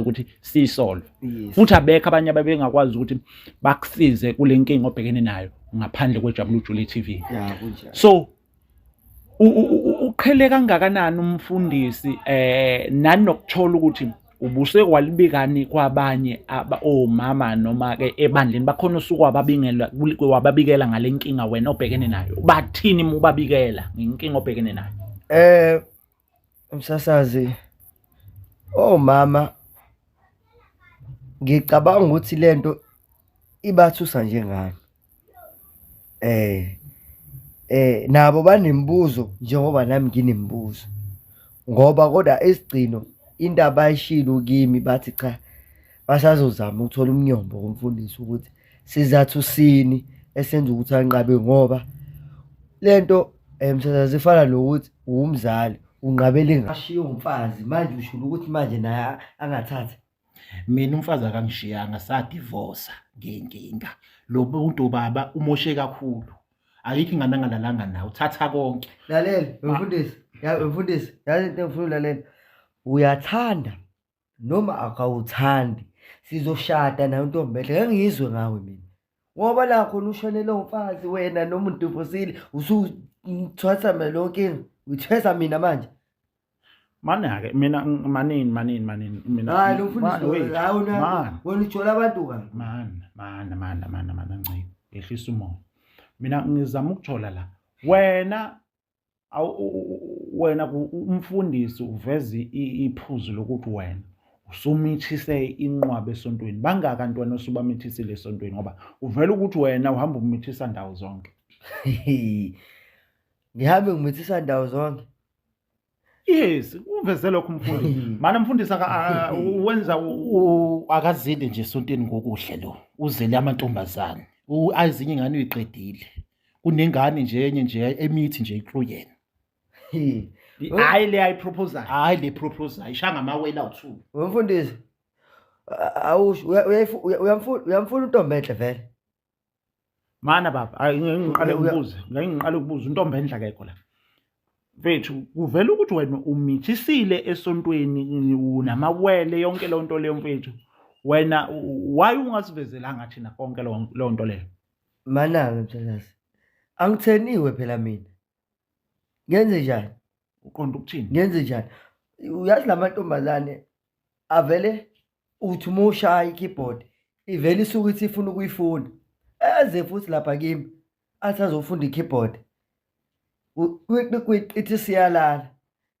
besingakwazi ukuthi siyisolve. Futhi abekho abanye ababengakwazi ukuthi bakusize kule nkinga obhekene nayo ngaphandle kweJabulujule TV. Ya, kunjalo. So uqhele kangakanani umfundisi nanokuthola ukuthi ubuse walibikani kwabanye omama noma ke ebandleni bakhona usuku wababingela wababikela ngale nkinga wena obhekene nayo, bathini uma ubabikela ngenkinga obhekene nayo? Umsasazi, omama ngicabanga ukuthi lento ibathusa njengami. Nabo banemibuzo njengoba nami nginemibuzo, ngoba kodwa isigcino into abayishilo kimi bathi cha, basazozama ukuthola umnyombo kumfundisi ukuthi sizathu sini esenza ukuthi anqabe, ngoba lento msasazi ifana nokuthi uwumzali unqabela ingane. Ashiye umfazi manje, usho ukuthi manje naye angathatha. Mina umfazi akangishiyanga, sadivosa ngenkinga. Lo muntu baba umoshe kakhulu, ayikho ingane angalalanga nawe, uthatha konke. Lalela mfundisi, ya mfundisi, yazi into engifuna ulalela, uyathanda noma akawuthandi, sizoshada nayo ntombi enhle. Ngeke ngizwe ngawe mina, ngoba la khona ushonele umfazi wena noma udivosile, usuthwasa mina leyo nkinga, uyithwesa mina manje. Mana-ke mina manini manini manini mina. Hayi lo mfundisi lo, wait, hayi wena, man. wena ujola abantu kabi. Man, man, man, man, man, Nciko, yehlisa umoya. Mina ngizama ukuthola la. Wena wena umfundisi uveza iphuzu lokuthi wena usumithise inqwaba esontweni. Bangaka ntwana osubamithisile esontweni, ngoba uvela ukuthi wena uhamba umithisa ndawo zonke. Ngihambe ngimithisa ndawo zonke. Yes, uveze lokho umfundisi. Mana umfundisi wenza akazile nje esontweni ngokuhle lo. Uzele amantombazane. Ezinye ingane uyiqedile. Kunengane nje enye nje emithi nje iklu yena. Hayi le ayi proposal. Hayi le proposal ishanga amawela u2. Umfundisi awusho, uyamfuna untombi enhle vele. Mana baba, hayi ngeke ngiqale ukubuza, ngeke ngiqale ukubuza untombi enhle akekho la. Mfethu, kuvela ukuthi wena umithisile esontweni, unamawele yonke leyo nto leyo mfethu. Wena why ungasivezelanga thina konke leyo nto leyo? Mana-ke mthakazi, angitheniwe phela mina. Ngenze njani? Uqonda ukuthini? Ngenze njani? Uyazi la mantombazane avele uthi uma ushaya i-keyboard ivele isuke ithi ifuna ukuyifunda, eze futhi lapha kimi athi azofunda i-keyboard, kwiqi kwiqi ithi siyalala.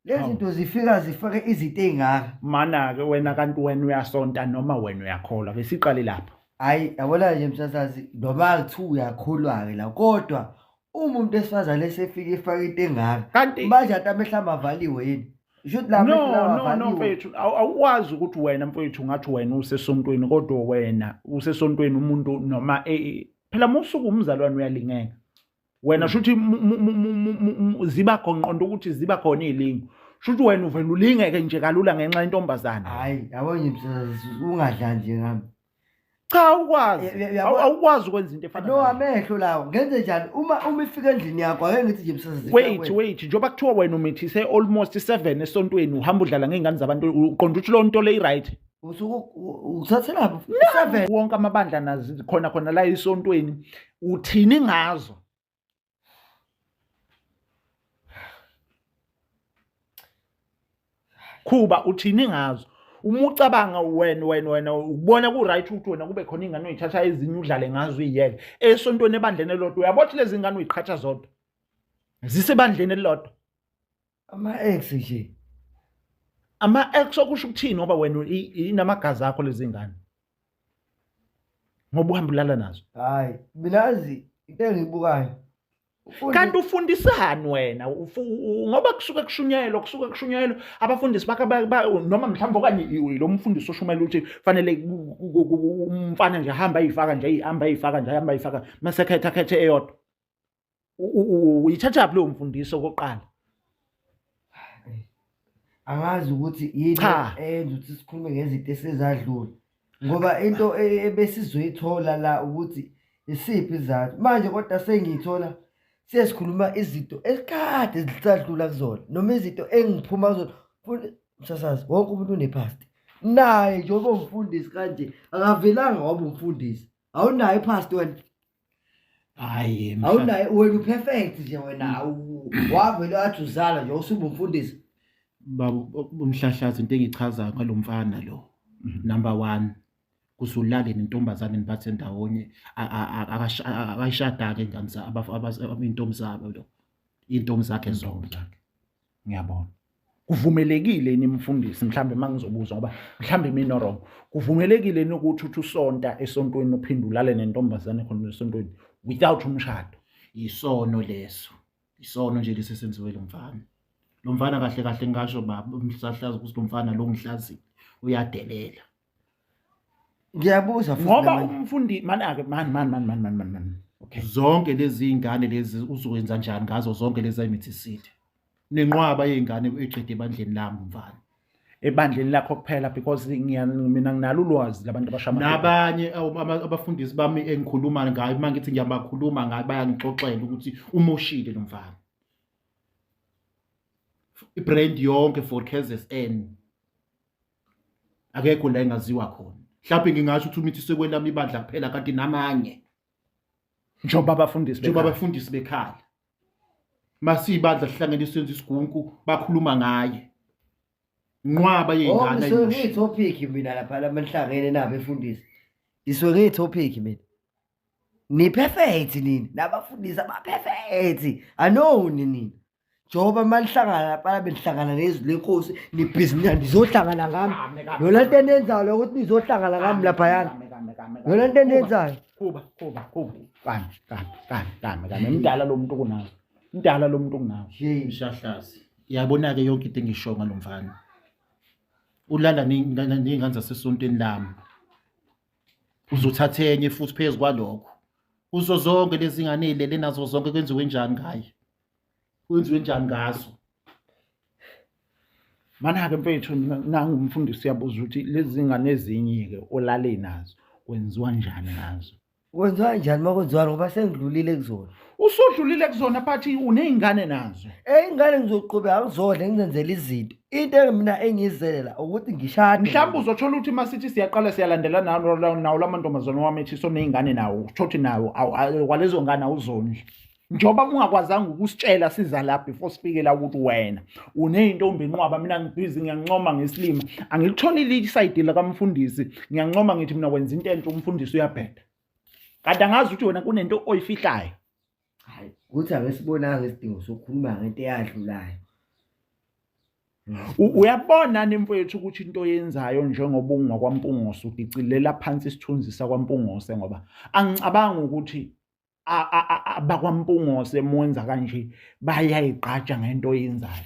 Lezi zinto zifika zifake izinto ey'ngaka. Mana-ke wena, kanti wena uyasonta noma wena uyakholwa? Ke siqale lapho. Hhayi, yabona nje msasazi, noma kuthiwa uyakholwa-ke la, kodwa uma umuntu wesifazane esefika efake into engaka, Kanti manje ati amehlo amavaliwe yini? Shuthi la No, amehlo lawa no, no, avaliwe. mfethu, awukwazi ukuthi wena mfethu ngathi wena usesontweni, kodwa wena usesontweni umuntu noma phela uma usuke umzalwane uyalingeka. Wena shuthi ziba khona qonda ukuthi ziba khona izilingo. Shuthi wena uvela ulingeke nje kalula ngenxa yentombazana. Hayi, yabo nje msasazi, ungadlali nje ngami. Cha, awukwazi. Yabo- Awukwazi ukwenza into efana No, naleyo. amehlo lawo. Ngenze njani? Uma ifika endlini yakho, ake ngithi nje msasazi, ifika Wait, kuwena. wait, njengoba kuthiwa wena umithise almost 7 esontweni, uhamba udlala ngey'ngane zabantu, uqonda ukuthi leyo nto le i-right? Usuke uthathelaphi? 7. Wonke amabandla nazi khona khona la esontweni, uthini ngazo? Khuba, uthini ngazo? Uma ucabanga wena, wena, wena ubona ku-right ukuthi wena kube khona ingane oyithatha ezinye udlale ngazo uyiyeke esontweni ebandleni elilodwa. Uyabona lezi ngane uyiqhatha zodwa zisebandleni elilodwa. Ama-ex nje. Ama-ex okusho ukuthini? Ngoba wena inamagazi akho lezi ngane, ngoba uhamba ulala nazo. Hayi, mina azi into engiyibukayo. Kanti ufundisani wena? Ngoba kusuke kushunyayelwa, kusuke kushunyayelwa abafundisi bakhe noma mhlawumbe okanye lo mfundisi oshumayela ukuthi fanele umfana nje ahambe ayifaka nje, ahambe ayifaka nje, ahambe ayifaka, mase khetha khethe eyodwa. Uyithathaphi leyo mfundiso okokuqala? Angazi ukuthi yini Cha. eyenza ukuthi sikhulume ngezinto esezadlula, ngoba into ebesizoyithola la ukuthi isiphi isizathu manje, kodwa sengiyithola sesikhuluma izinto esikade zisadlula kuzona noma izinto engiphuma kuzona. Futhi msasazi, wonke umuntu une-past. Naye njengoba umfundisi kanje akavelanga waba umfundisi. Awunayo ipast wena. Hayi Awunayo wena uperfect nje wena wavele wathi uzala nje usuba umfundisi. Baba umhlahlazi into engichazayo ngalo mfana lo. Number 1 kuzulale nentombazane nibathe ndawonye akayishadanga ingane iy'ntombi zabo lo iy'ntombi zakhe zonke. Ngiyabona. Kuvumelekile yini mfundisi mhlambe mangizobuza ngoba mhlambe mina wrong. Kuvumelekile yini ukuthi uthi usonta esontweni uphinde ulale nentombazane khona esontweni without umshado? Isono leso. Isono nje lesi esenziwe lo mfana. Lo mfana kahle kahle ngingasho baba umhlahlaza ukuthi lo mfana lo ngihlazile uyadelela. Ngiyabuza futhi Ngoba namanje. umfundi mana-ke mani mani mani mani mani mani mani. Okay. Zonke lezi ngane lezi uzokwenza njani ngazo zonke lezi ayimithisile. Nenqwaba yezingane eqede ebandleni lami mfana. Ebandleni lakho kuphela because mina nginalo ulwazi labantu abashama. Nabanye abafundisi bami engikhuluma ngayo uma ngithi ngiyabakhuluma ngayo bayangixoxela ukuthi umoshile lo mfana. Ibrand yonke for KZN. Akekho la engaziwa khona. Mhlawumbe ngingasho ukuthi umithi sekwelami ibandla kuphela kanti namanye. Njengoba abafundisi Njengoba abafundisi bekhala. Masibandla sihlangene senze isigunku bakhuluma ngaye. Nqwaba yezingane. Oh, ngisuke ngiyitopic mina lapha lamanhlangene nabo efundisi. Ngisuke ngiyitopic mina. Ni perfect nini? Nabafundisi aba perfect. Anoni nini? Njengoba manihlangana lapha benihlangana nezwi lenkosi nibhizi nina nizohlangana ngami. Yona nto eniyenzayo lokho ukuthi nizohlangana ngami laphayana. Yona nto eniyenzayo. Kuba kuba kuba. Kame kame kame kame kame. Mdala lo muntu kunawe. Mdala lo muntu kunawe. Mshahlazi. Yabona ke yonke into engisho ngalo mfana. Ulala nezingane zasesontweni lami. Uzothatha enye futhi phezu kwalokho. Kuzo zonke lezi ngane ezilele nazo zonke kwenziwe njani ngaye? Kwenziwe njani ngazo? Mana-ke mfethu nangu umfundisi uyabuza ukuthi lezi ngane ezinye-ke olale nazo kwenziwa njani ngazo? Kwenziwa njani uma kwenziwa ngoba sengidlulile kuzona. Usudlulile kuzona but uney'ngane nazo. Ingane ngizoqhubeka ngizodla ngizenzele izinto. Into mina engiyizele la ukuthi ngishade. Mhlawumbe uzothola ukuthi uma sithi siyaqala siyalandela nawo la mantombazane wami ethi soney'ngane nawo uthole ukuthi nawo kwalezo ngane awuzondli. Njengoba ungakwazanga ukusitshela siza la before sifike la ukuthi wena uney'ntombi enqwaba, mina ngibhizi ngiyancoma ngesilima. Angilitholile isayidi lakamfundisi, ngiyancoma ngithi mina wenza into enhle umfundisi uyabheda. Kanti angazi ukuthi wena kunento oyifihlayo. Hayi, ukuthi angisibonanga isidingo sokukhuluma ngento eyadlulayo. Uyabona ni mfowethu ukuthi into oyenzayo njengoba ungakwaMpungose udicilela phansi isithunzi sakwaMpungose ngoba angicabangi ukuthi abakwaMpungose mwenza kanje bayayigqaja ngento oyenzayo.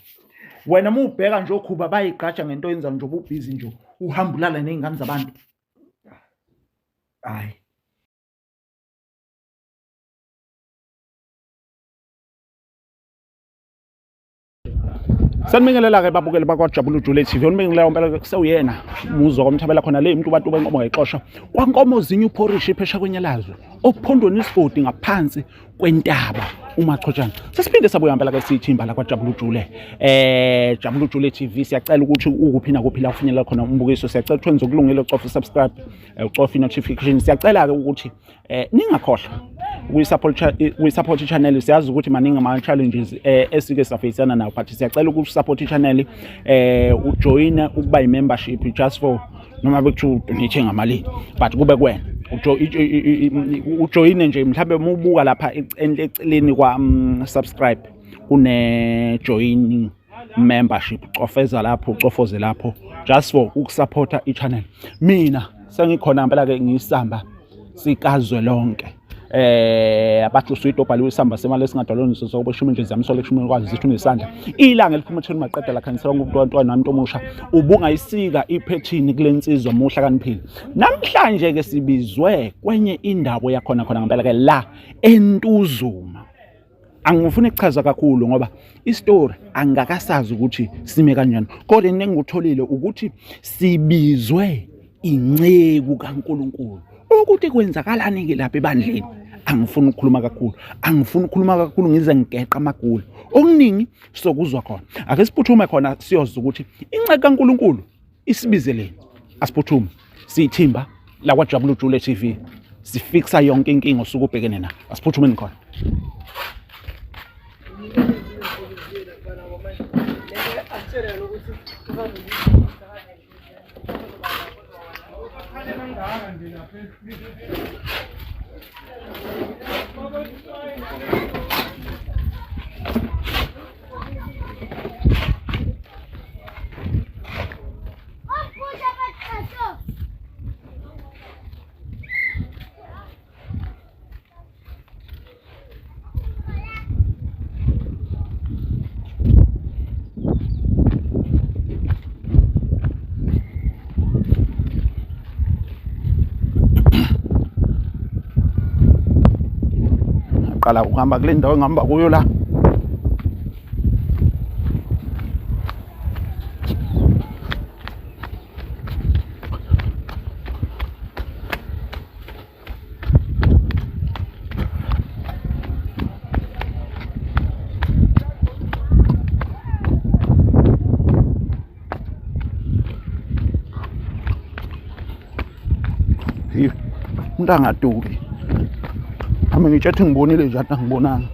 Wena uma ubheka nje okhuba bayigqaja ngento oyenzayo njengoba ubhizi nje uhamba ulala ney'ngane zabantu. Hayi. Sanibingelela-ke babukeli bakwaJabula Ujule TV. Onibingelela impela kusewuyena muzwa kwamthabela khona le umuntu bantu benkomo ngayixosha. Kwankomo zinye uphorishi iphesha kwenyalazwe. Ophondweni isigodi ngaphansi kwentaba uMachotshana. Sesiphinde sabuya impela ke siyithimba la kwaJabula Ujule. Jabula Ujule TV siyacela ukuthi ukuphi nakuphi la ufinyelela khona umbukiso. Siyacela ukuthi wenze okulungile ucofe subscribe, ucofe notification. Siyacela ke ukuthi ningakhohlwa ukuyisupport i-channel. Siyazi ukuthi maningi ama-challenges esike safeyisana nawo, but siyacela ukusupport i-channel, ujoyine ukuba i-membership just for noma bekuthiwa udonate ngamalini, but kube kuwena ujoyine nje. Mhlawumbe uma ubuka lapha eceleni kwa subscribe kune joining membership, cofeza lapho, ucofoze lapho just for ukusupporta i-channel. Mina sengikhona impela ke ngiyisamba sikazwelonke. Abathi uswidi obhaliwe isamba semali esingadalwa sokweshumi nje ziyamsola ekushumini kwazo zithu nesandla ilanga eliphuma etheni maqeda lakhanyiselwa ngumntwana nami omusha ubungayisika iphethini kule nsizwa muhla kaniphile. Namhlanje ke sibizwe kwenye indawo yakhona khona ngempela ke la eNtuzuma. Angifuni ukuchaza kakhulu ngoba istory angakasazi ukuthi sime kanjani, kodwa into engikutholile ukuthi sibizwe inceku kaNkuluNkulu. Ukuthi kwenzakalani ke lapha ebandleni angifuni ukukhuluma kakhulu, angifuni ukukhuluma kakhulu ngize ngigeqa amagula. Okuningi sokuzwa khona, ake siphuthume khona siyozwa ukuthi inceku kaNkuluNkulu isibizeleni. Asiphuthume siyithimba lakwaJabulujule TV, sifiksa yonke inkinga osuke ubhekene nayo. Asiphuthumeni khona. Qala ukuhamba kule ndawo engihamba kuyo la. Umuntu angaduki. Hame ngitshethi ngibonile nje athi angibonanga.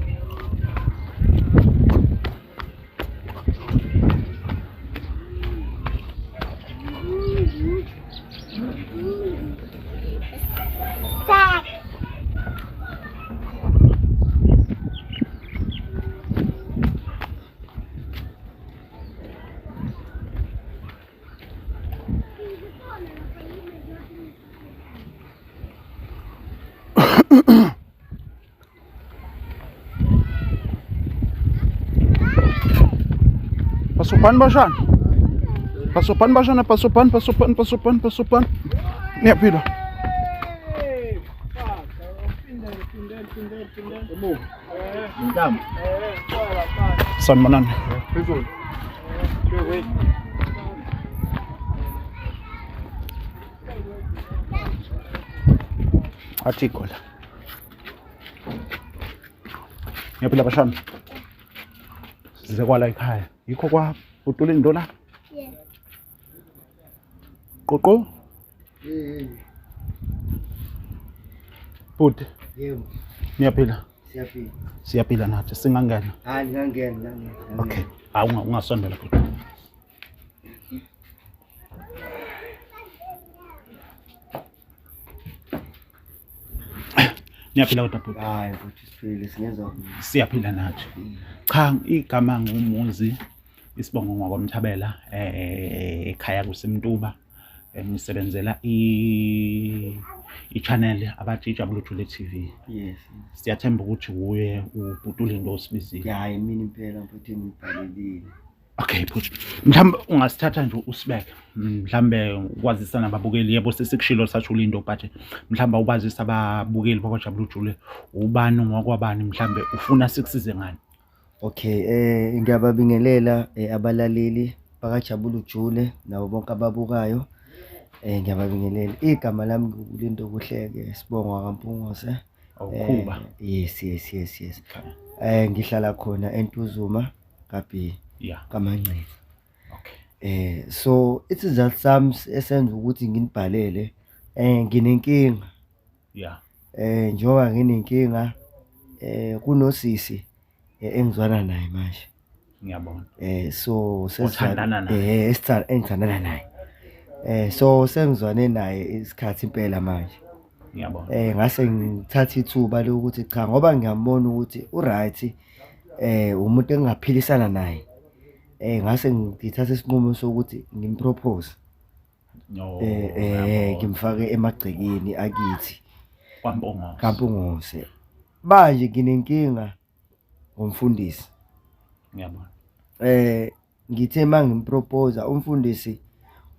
Pasopani bashana. Pasopani bashana, pasopani, pasopani, pasopani, pasopani. Niyaphila. Sanibonani. Phezulu. Athi igola. Ngiyaphila bashana. Size kwala ekhaya. Yikho kwa utule into la. Yeah. Qoqo. Bhuti. Yebo. Niyaphila. Siyaphila. Siyaphila nathi singangena. Hayi ngangena ngangena. Okay. Hawu ungasondela bhuti. Niyaphila kodwa bhuti. Hayi futhi siphile singezwa. Siyaphila nathi. Cha igama ngumuzi isibongo ngwakwamthabela ekhaya kusemtuba. Ngisebenzela i i-channel abathi Ijabulujule TV. Yes. Siyathemba ukuthi wuye ubhuti uLindo osibizile. Hayi mina impela mfethu ngibhalelile. Okay bhuti. Mhlawumbe ungasithatha nje usibeke. Mhlawumbe ukwazisa nababukeli yebo sesikushilo sathi uLindo but mhlawumbe ubazisa ababukeli bakwaJabulujule ubani ngwakwabani mhlawumbe ufuna sikusize ngani. Okay, ngiyababingelela abalaleli bakaJabulujule nabo bonke ababukayo. Ngiyababingelela. Igama lami nguLindokuhle-ke Sibongo kaMpungose. Awukhuba. Yes, yes, yes, yes. Ngihlala khona eNtuzuma kaB. Yeah. KaMancinza. Okay. So isizathu sami esenza ukuthi nginibhalele nginenkinga. Yeah. Njengoba nginenkinga kunosisi engizwana naye manje. Ngiyabona. So Othandana naye. Engithandana naye. So sengizwane naye isikhathi impela manje. Ngiyabona. Ngase ngithatha ithuba lokuthi cha ngoba ngiyambona ukuthi uright, umuntu engingaphilisana naye. Ngase ngithatha isinqumo sokuthi ngimpropose. No. Ngiyabona. Ngimfake emagcekeni akithi. KwaMpungose. KaMpungose. Manje nginenkinga ngomfundisi. Ngiyabona. Ngithe mangimpropose umfundisi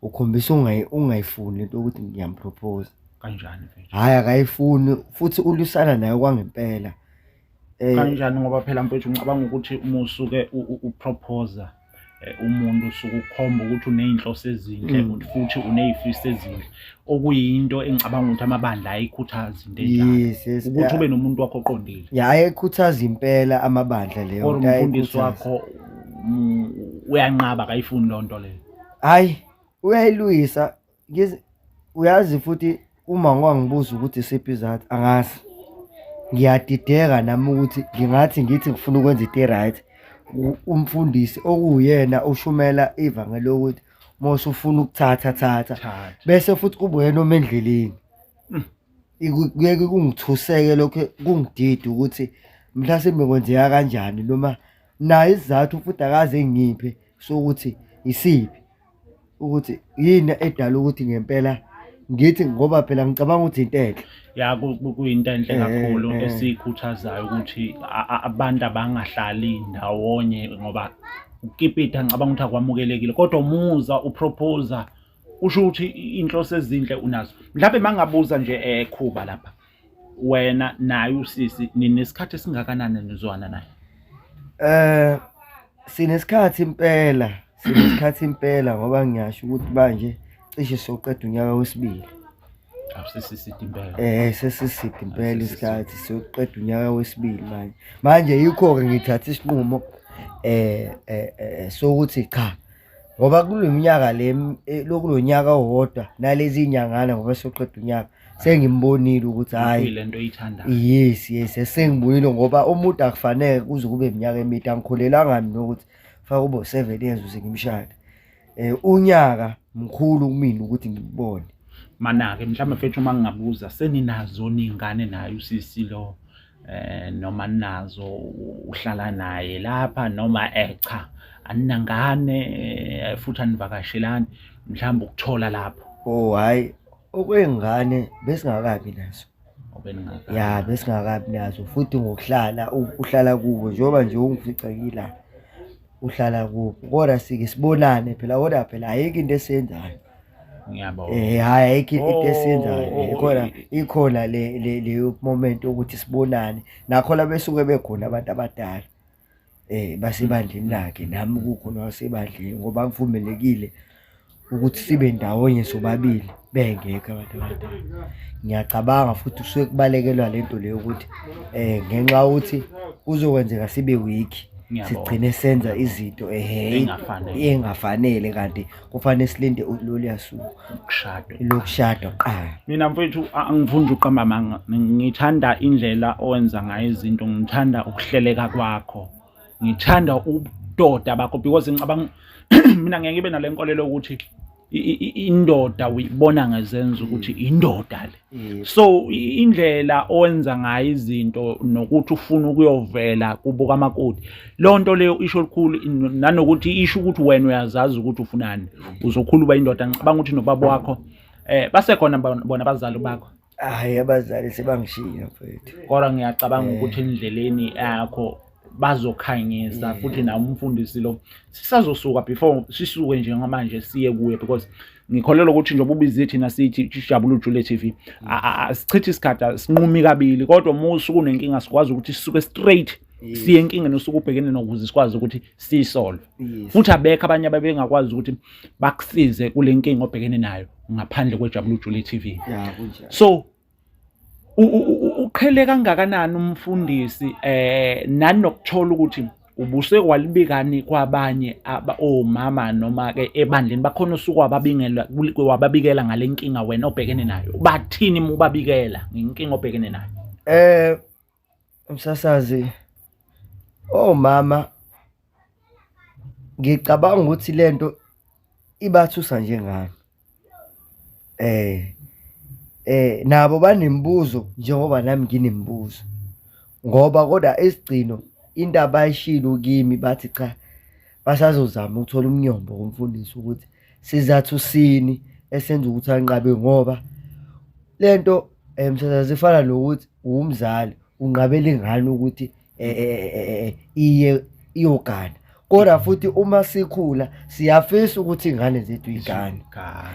ukhombisa ungayifuni into ukuthi ngiyampropose. Kanjani mfethu? Hayi akayifuni futhi ulwisana naye kwangempela. Kanjani ngoba phela mfethu ngicabanga ukuthi uma usuke uproposer umuntu usuke ukhomba ukuthi uney'nhloso ezinhle futhi uney'fiso ezinhle, okuyinto engicabanga ukuthi amabandla ayikhuthaza into enjalo. Yes, yes. Ukuthi ube nomuntu wakho oqondile. Ya, ayikhuthaza impela amabandla leyo Or nto, umfundisi ayikhuthaza. wakho uyanqaba akayifuni loo nto leyo. Hayi, uyayilwisa. Uyazi futhi uma ngiwangibuza ukuthi isiphi isizathu angazi. Ngiyadideka nami ukuthi ngingathi ngithi ngifuna ukwenza into e-right, umfundisi okuwuyena oshumela ivangeli lokuthi uma usufuna ukuthatha thatha, Thatha. bese futhi kube uyena oma endleleni. Kuyeke kungithuseke lokho, kungidide ukuthi mhlasimbe kwenzeka kanjani, noma naye isizathu futhi akaze engiphe sokuthi isiphi, ukuthi yini edala ukuthi ngempela ngithi, ngoba phela ngicabanga ukuthi into enhle. Ya, kuyinto enhle kakhulu esiyikhuthazayo ukuthi abantu abangahlali ndawonye, ngoba ukukipita ngicabanga ukuthi akwamukelekile, kodwa umuza uproposa usho ukuthi inhloso ezinhle unazo. Mhlawumbe mangabuza nje ekhuba lapha, wena naye usisi ninesikhathi esingakanani nizwana naye? Sinesikhathi impela, sinesikhathi impela, ngoba ngiyasho ukuthi manje cishe soqeda unyaka wesibili. Awusisiside impela. Sesiside impela isikhathi, soqeda unyaka wesibili manje. Manje yikho-ke ngithatha isinqumo sokuthi cha, ngoba kulo minyaka le, lokulo nyaka owodwa nalezi nyangana, ngoba soqeda unyaka, sengimbonile ukuthi hhayi Kuyilento oyithandayo. Yes, yes, sengibonile, ngoba umuntu akufanele kuze kube iminyaka emide. Angikholelanga mina ukuthi faka kube u-7 years ukuze ngimshade. Unyaka mkhulu kumina ukuthi ngikubone. Mana-ke mhlawumbe mfethu uma ngingabuza, seninazo niy'ngane naye usisi lo, noma ninazo, uhlala naye lapha, noma cha aninangane, futhi anivakashelani, mhlawumbe ukuthola lapho? Oh hhayi, okwey'ngane besingakabi nazo. Obeningakabi. Ya, besingakabi nazo, futhi ngokuhlala uhlala kubo njengoba nje ungifica ngila, uhlala kubo, kodwa sike sibonane phela, kodwa phela ayikho into esiyenzayo. Ngiyabonga. Hhayi, ayikho into esiyenzayo. Oh, Khona ikhona le le leyo moment yokuthi sibonane, nakhona besuke bekhona abantu abadala basebandleni lakhe, nami kukhona wasebandleni, ngoba akuvumelekile ukuthi sibe ndawonye sobabili bengekho abantu abadala. Ngiyacabanga futhi kusuke kubalekelwa le nto leyo ukuthi ngenxa yokuthi kuzokwenzeka sibe weak, sigcine senza izinto Engafanele. engafanele, kanti kufanele silinde loluya suku Ukushada. Lokushada kuqala. Mina mfethu angifuni nje ukuqamba amanga, ngithanda indlela owenza ngayo izinto, ngithanda ukuhleleka kwakho, ngithanda ubudoda bakho, because ngicabanga mina ngeke ngibe nale nkolelo yokuthi indoda uyibona ngezenzo ukuthi indoda le. So indlela owenza ngayo izinto nokuthi ufuna ukuyovela kubo kamakoti, loo nto leyo isho lukhulu, nanokuthi isho ukuthi wena uyazazi ukuthi ufunani, uzokhula uba indoda. Ngicabanga ukuthi nobaba wakho basekhona bona abazali bakho? Hhayi, abazali sebangishiya mfethu. Kodwa ngiyacabanga ukuthi endleleni yakho bazokhanyisa, futhi nawe umfundisi lo sisazosuka before sisuke njengamanje siye kuye, because ngikholelwa ukuthi njengoba ubize thina sithi Jabula Ujule TV, asichithe isikhathi, sinqumi kabili, kodwa uma usuke unenkinga sikwazi ukuthi sisuke straight siye enkingeni osuke ubhekene nokuze sikwazi ukuthi siyisolve. Futhi abekho abanye ababengakwazi ukuthi bakusize kule nkinga obhekene nayo ngaphandle kweJabula Ujule TV. Ya, kunjalo. So uqhele kangakanani umfundisi nanokuthola ukuthi ubuse walibikani kwabanye omama noma ke ebandleni bakhona usuku wababingela wababikela ngale nkinga wena obhekene nayo, bathini uma ubabikela ngenkinga obhekene nayo? Umsasazi, omama ngicabanga ukuthi lento ibathusa njengami. Nabo banemibuzo njengoba nami nginemibuzo, ngoba kodwa isigcino into abayishilo kimi bathi cha, basazozama ukuthola umnyombo womfundisi ukuthi sizathu sini esenza ukuthi anqabe, ngoba lento msasazi ifana nokuthi uwumzali unqabela ingane ukuthi iye iyogana, kodwa futhi uma sikhula siyafisa ukuthi ingane zethu igane.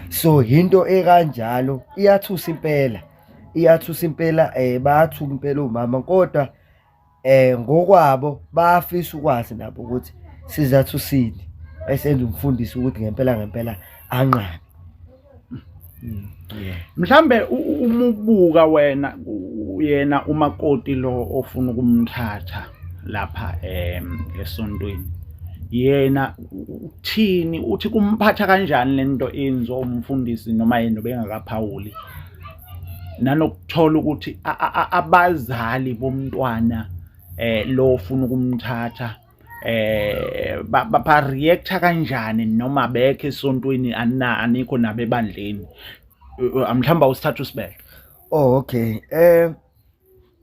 So into ekanjalo iyathusa impela, iyathusa impela, bayathuka impela omama, kodwa ngokwabo bayafisa ukwazi nabo ukuthi sizathu sini esenza umfundisi ukuthi ngempela ngempela anqabe. Mhlambe uma ubuka wena yena umakoti lo ofuna ukumthatha lapha esontweni, Yena uthini, uthi kumphatha kanjani lento eyenziwa umfundisi noma yena obengakaphawuli, nanokuthola ukuthi abazali bomntwana lo ofuna ukumthatha ba reacta kanjani noma bekho esontweni, anikho nabo ebandleni. Mhlawumbe awusithatha usibeke. Oh okay.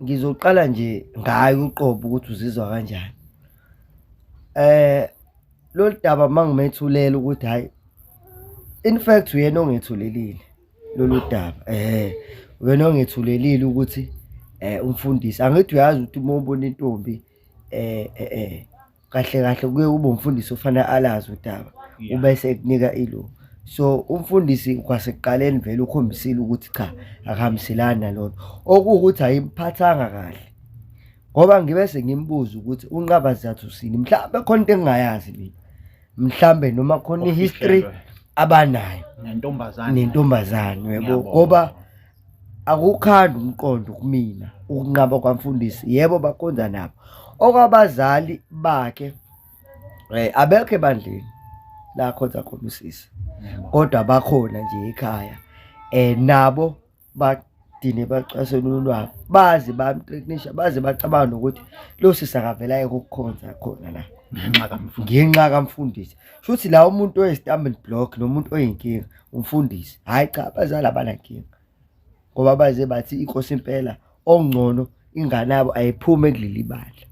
Ngizoqala nje ngaye uqobo ukuthi uzizwa kanjani. Lolu daba mangimethulela ukuthi hhayi, in fact uyena ongethulelile lolu daba. Uyena ongethulelile ukuthi umfundisi, angithi uyazi ukuthi uma ubona intombi kahle kahle kuye kube umfundisi ofanele alazi udaba, ubese ekunika ilo. So umfundisi kwasekuqaleni vele ukhombisile ukuthi cha, akuhambiselani nalona, okuwukuthi ayimphathanga kahle. Ngoba ngibe sengimbuza ukuthi unqaba sizathu sini, mhlawumbe khona into engingayazi mina, mhlawumbe noma khona i-history abanayo nentombazane, nentombazane, yebo, ngoba akukhandi umqondo kumina ukunqaba kwamfundisi. Yebo, bakhonza nabo. Okwabazali bakhe abekho ebandleni la khonza khona usisi, kodwa bakhona nje ekhaya, nabo badine bacwasela ulwabo, baze bamthreatenisha, baze bacabanga nokuthi lo sisi akavela ayeke ukukhonza khona la ngenxa kamfundisi, ngenxa kamfundisi. Shuthi la umuntu oyi-stumbling block nomuntu oyinkinga umfundisi. Hhayi cha, abazali abanankinga, ngoba baze bathi inkosi impela ongcono ingane yabo ayiphume kuleli bandla.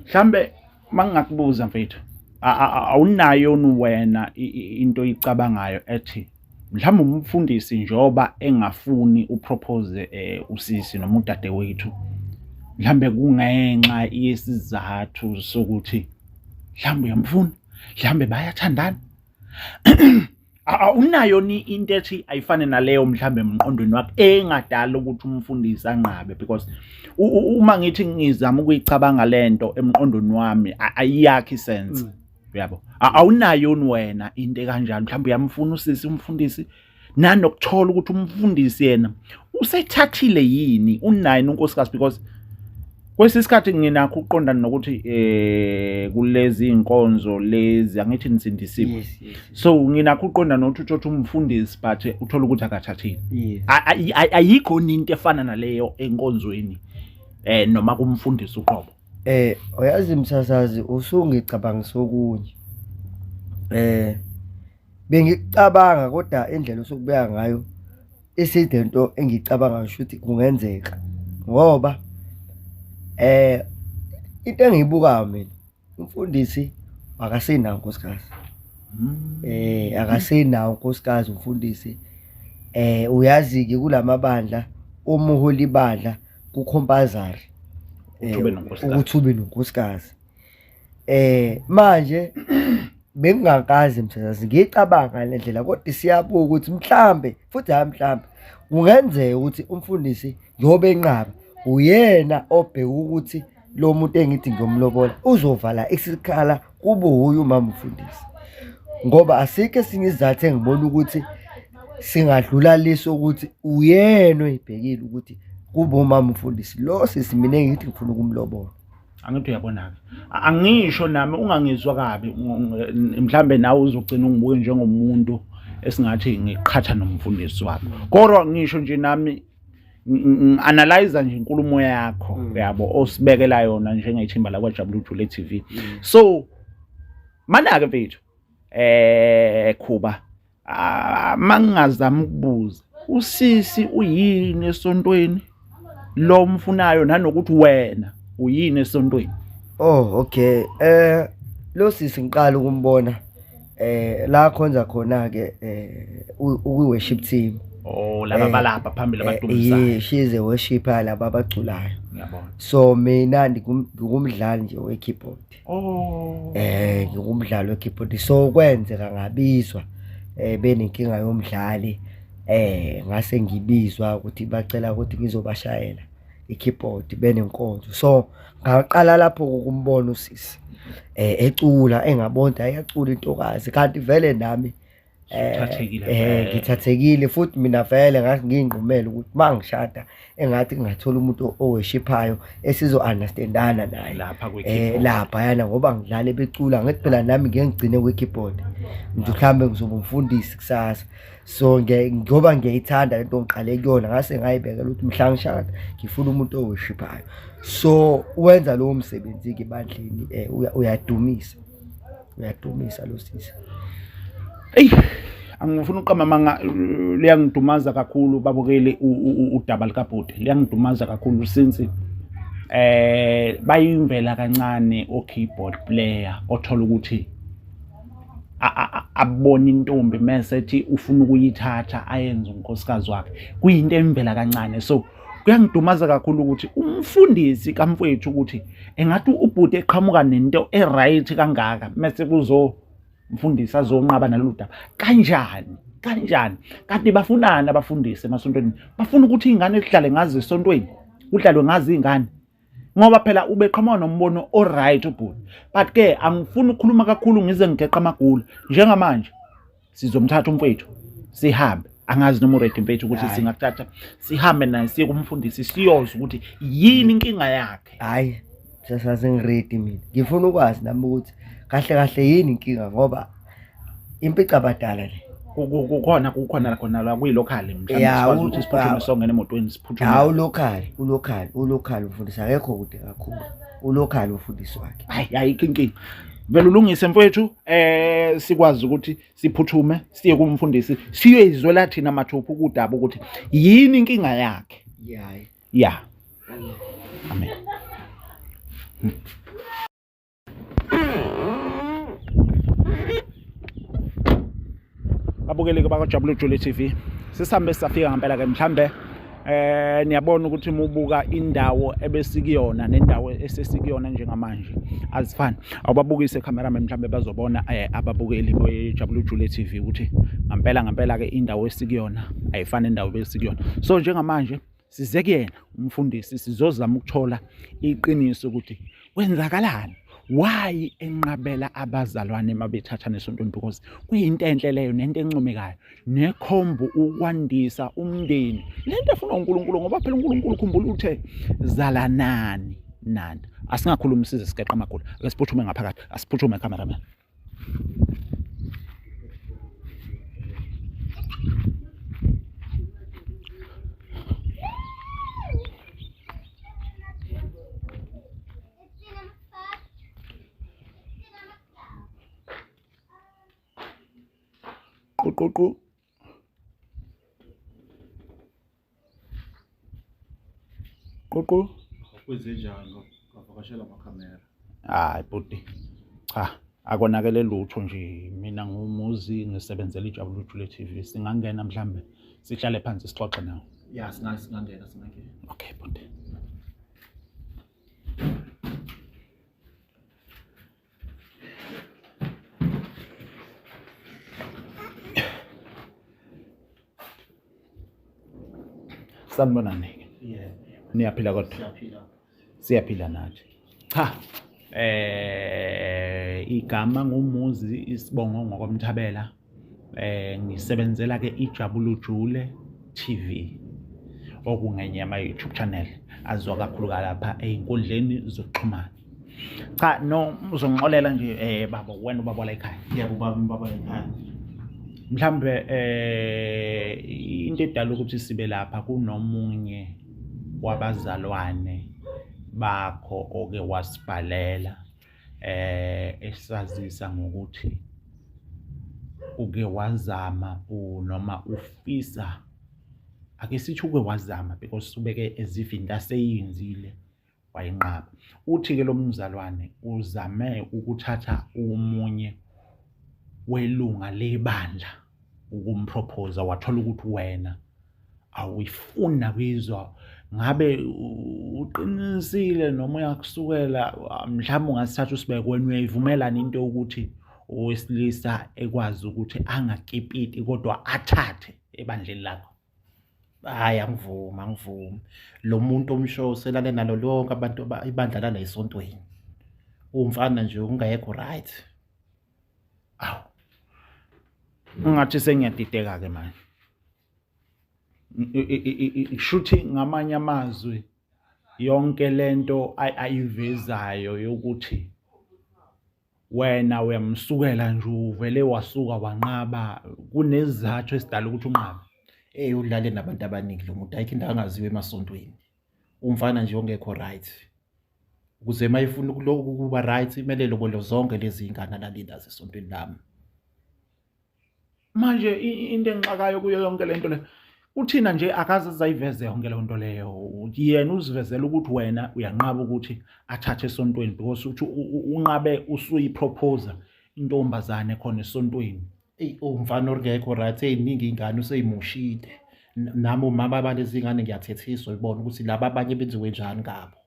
Mhlambe mangingakubuza mfethu, awunayo wena into oyicabangayo ethi mhlawumbe umfundisi njengoba engafuni upropose usisi noma udadewethu, mhlambe kungenxa yesizathu sokuthi mhlawumbe uyamfuna, mhlawumbe bayathandana? Awunayo ni into ethi ayifane naleyo mhlambe emqondweni wakhe engadala ukuthi umfundisi anqabe? Because uma ngithi ngizama ukuyicabanga lento emqondweni wami, ayiyakhi sense. Uyabo, awunayo wena into ekanjalo? Mhlawumbe uyamfuna usisi umfundisi, nanokuthola ukuthi umfundisi yena usethathile yini, unaye unkosikazi? Because kwesinye isikhathi nginakho ukuqonda nokuthi kulezi inkonzo lezi, angithi nisindisiwe? Yes. So nginakho ukuqonda nokuthi utsho umfundisi, but uthola ukuthi akathathile. Ayikho into efana naleyo enkonzweni noma kumfundisi uqobo? Uyazi msasazi, usungicabangisa okunye. Bengikucabanga kodwa indlela osukubeka ngayo iside into engicabanga ngisho ukuthi kungenzeka, ngoba into engiyibukayo mina, umfundisi akasenawo unkosikazi. Akasenawo unkosikazi umfundisi. Uyazi-ke kulamabandla uma uhola ibandla ku-compulsory ukuthi ube nonkosikazi. Ukuthi ube nonkosikazi. Manje bengingakaze mthandazi ngicabanga le ndlela, kodwa siyabuka ukuthi mhlambe futhi, hayi mhlambe, kungenzeka ukuthi umfundisi njengoba enqaba uyena obheka ukuthi lo muntu engithi ngiyomlobola uzovala isikhala kube wuye umama umfundisi, ngoba asikho esinye isizathu engibona ukuthi singadlula leso ukuthi uyena oyibhekile ukuthi kube umama umfundisi lo sisi mina engithi ngifuna ukumlobola. Angithi uyabona-ke, angisho nami ungangizwa kabi, mhlambe nawe uzogcina ungibuke njengomuntu esingathi ngiqhatha nomfundisi wakho, kodwa ngisho nje nami ngi-analyze nje inkulumo yakho, yabo, osibekela yona njengethimba lakwa-Jabulujule TV. So mana-ke mfethu, Khuba, mangingazama ukubuza, usisi uyini esontweni lo mfunayo, nanokuthi wena uyini esontweni? Oh okay, lo sisi ngiqala ukumbona la khonza khona ke ukwi worship team. Oh, laba balapha phambili abadumisayo. Yeah, she is a worshipper, laba abaculayo. Ngiyabona. So mina ngingumdlali nje we keyboard. Oh. Ngingumdlali we keyboard, so kwenzeka ngabizwa benenkinga yomdlali, ngase ngibizwa ukuthi bacela ukuthi ngizobashayela i-keyboard benenkonzo. So ngaqala lapho ukumbona usisi ecula, engabona ayacula intokazi, kanti vele nami Uthathekile eh vele. ngithathekile futhi mina vele ngathi ngiyinqumele ukuthi mangishada engathi ngingathola umuntu oweshiphayo esizo understandana naye lapha eh kwi-keyboard. lapha yana ngoba ngidlala becula ngithi phela nami ngeke ngigcine kwi-keyboard nje mhlambe ngizoba umfundisi kusasa so ngoba ngiyayithanda lento ngiqale kuyona ngase ngayibekela ukuthi mhla ngishada ngifuna umuntu oweshiphayo so wenza lowo msebenzi-ke ebandleni um uyadumisa uyadumisa lo sisi. Eyi angifuni ukuqamba amanga, liyangidumaza kakhulu babukeli udaba likabhuti, liyangidumaza kakhulu since bayimvela kancane o-keyboard player othola ukuthi abone intombi mese ethi ufuna ukuyithatha ayenze unkosikazi wakhe, kuyinto emvela kancane. So kuyangidumaza kakhulu ukuthi umfundisi kamfowethu ukuthi engathi ubhuti eqhamuka nento e-right kangaka mese kuzo mfundisi azonqaba nalolu daba kanjani kanjani kanti bafunani abafundisi emasontweni bafuna ukuthi iy'ngane kudlale ngazo esontweni kudlalwe ngazo iy'ngane ngoba phela ubeqhamuka nombono o-right ubhuti but ke angifuni ukukhuluma kakhulu ngize ngigeqa amagula njengamanje sizomthatha umfethu sihambe angazi noma uready mfethu ukuthi singakuthatha sihambe naye siye kumfundisi siyozwa ukuthi yini inkinga yakhe hhayi sasase ngiredi mina ngifuna ukwazi nami ukuthi kahle kahle yini inkinga ngoba impicabadala le kukhona kukhona khona la kuyi-local mhlawumbe Ya, sikwazi ukuthi siphuthume songene emotweni siphuthume hawu ulocal ulocal ulocal umfundisi akekho kude kakhulu ulocal umfundisi wakhe hayi ayikho inkinga vele ulungise mfowethu sikwazi ukuthi siphuthume siye kumfundisi siyoyizwela thina mathupha ukudaba ukuthi yini inkinga yakhe yayi ya amen. Babukeli bakwaJabula Jule TV, sisambe safika ngempela ke mhlambe niyabona ukuthi uma ubuka indawo ebesikuyona nendawo esesikuyona njengamanje azifani. Awubabukise cameraman mhlambe bazobona ababukeli beJabula Jule TV ukuthi ngempela ngempela ke indawo esikuyona ayifani nendawo ebesikuyona. So njengamanje size kuyena umfundisi sizozama ukuthola iqiniso ukuthi kwenzakalani, why enqabela abazalwane mabethathana esontweni, because kuyinto enhle leyo nento encomekayo nekhombo ukwandisa umndeni, lento efunwa uNkulunkulu, ngoba phela uNkulunkulu khumbula uthe zalanani nani. Asingakhulumi size sigeqa amagula, ake siphuthume ngaphakathi, asiphuthume cameraman. Quququ. Ququ. Kwenzenjani ngavakashela amakhamera? Hayi bhuti. Cha, akonakele lutho nje. Mina nguMuzi ngisebenzela iJabula Jule TV. Singangena mhlambe sihlale phansi sixoxe nawe. Ya, singangena singangena. Okay bhuti. Sanibonani. Yeah. Niyaphila kodwa? Siyaphila. Siyaphila nathi. Cha. Igama nguMuzi, isibongo ngokomthabela. Ngisebenzela ke iJabula Jule TV okungenye yama YouTube channel aziwa kakhulu lapha ey'nkundleni zokuxhumana. Cha no uzongixolela nje baba, wena ubaba la ekhaya. Yebo baba, ubaba ekhaya. Mhlambe into edala ukuthi sibe lapha kunomunye wabazalwane bakho oke wasibhalela esazisa ngokuthi uke wazama noma ufisa, ake sithi uke wazama because ubeke as if into aseyenzile wayinqaba. Uthi-ke lo mzalwane uzame ukuthatha omunye welunga lebandla ukumprophosa, wathola ukuthi wena awuyifuni nakuyizwa. Ngabe uqinisile noma uyakusukela? Mhlawumbe ungasithatha usibeke wena, uyayivumelana into yokuthi owesilisa ekwazi ukuthi angakipiti kodwa athathe ebandleni lakho? Hhayi, angivumi, angivumi. Lo muntu omsho uselale nalo lonke abantu ibandla lala esontweni. Uwumfana nje ungekho right. Awu. Ungathi sengiyadideka ke manje. Shuthi ngamanye amazwi yonke lento ayivezayo yokuthi wena uyamsukela nje uvele wasuka wanqaba kunezizathu esidala ukuthi unqabe. Ey udlale nabantu abaningi lo muntu ayikho into angaziwa emasontweni. Umfana nje ongekho right. Ukuze uma efuna ukuba right kumele lobolo zonke lezi ngane alalindazo esontweni lami. Manje into engixakayo kuyo yonke lento le uthina nje akaze azayiveze yonke leyo nto leyo yena uzivezela ukuthi wena uyanqaba ukuthi athathe esontweni because uthi unqabe usuyiproposer intombazane khona esontweni. Eyi umfana ongekho right eyiningi ingane useyimoshile. Nami umama balezi ngane ngiyathethiswa ibona ukuthi laba abanye benziwe njani ngabo.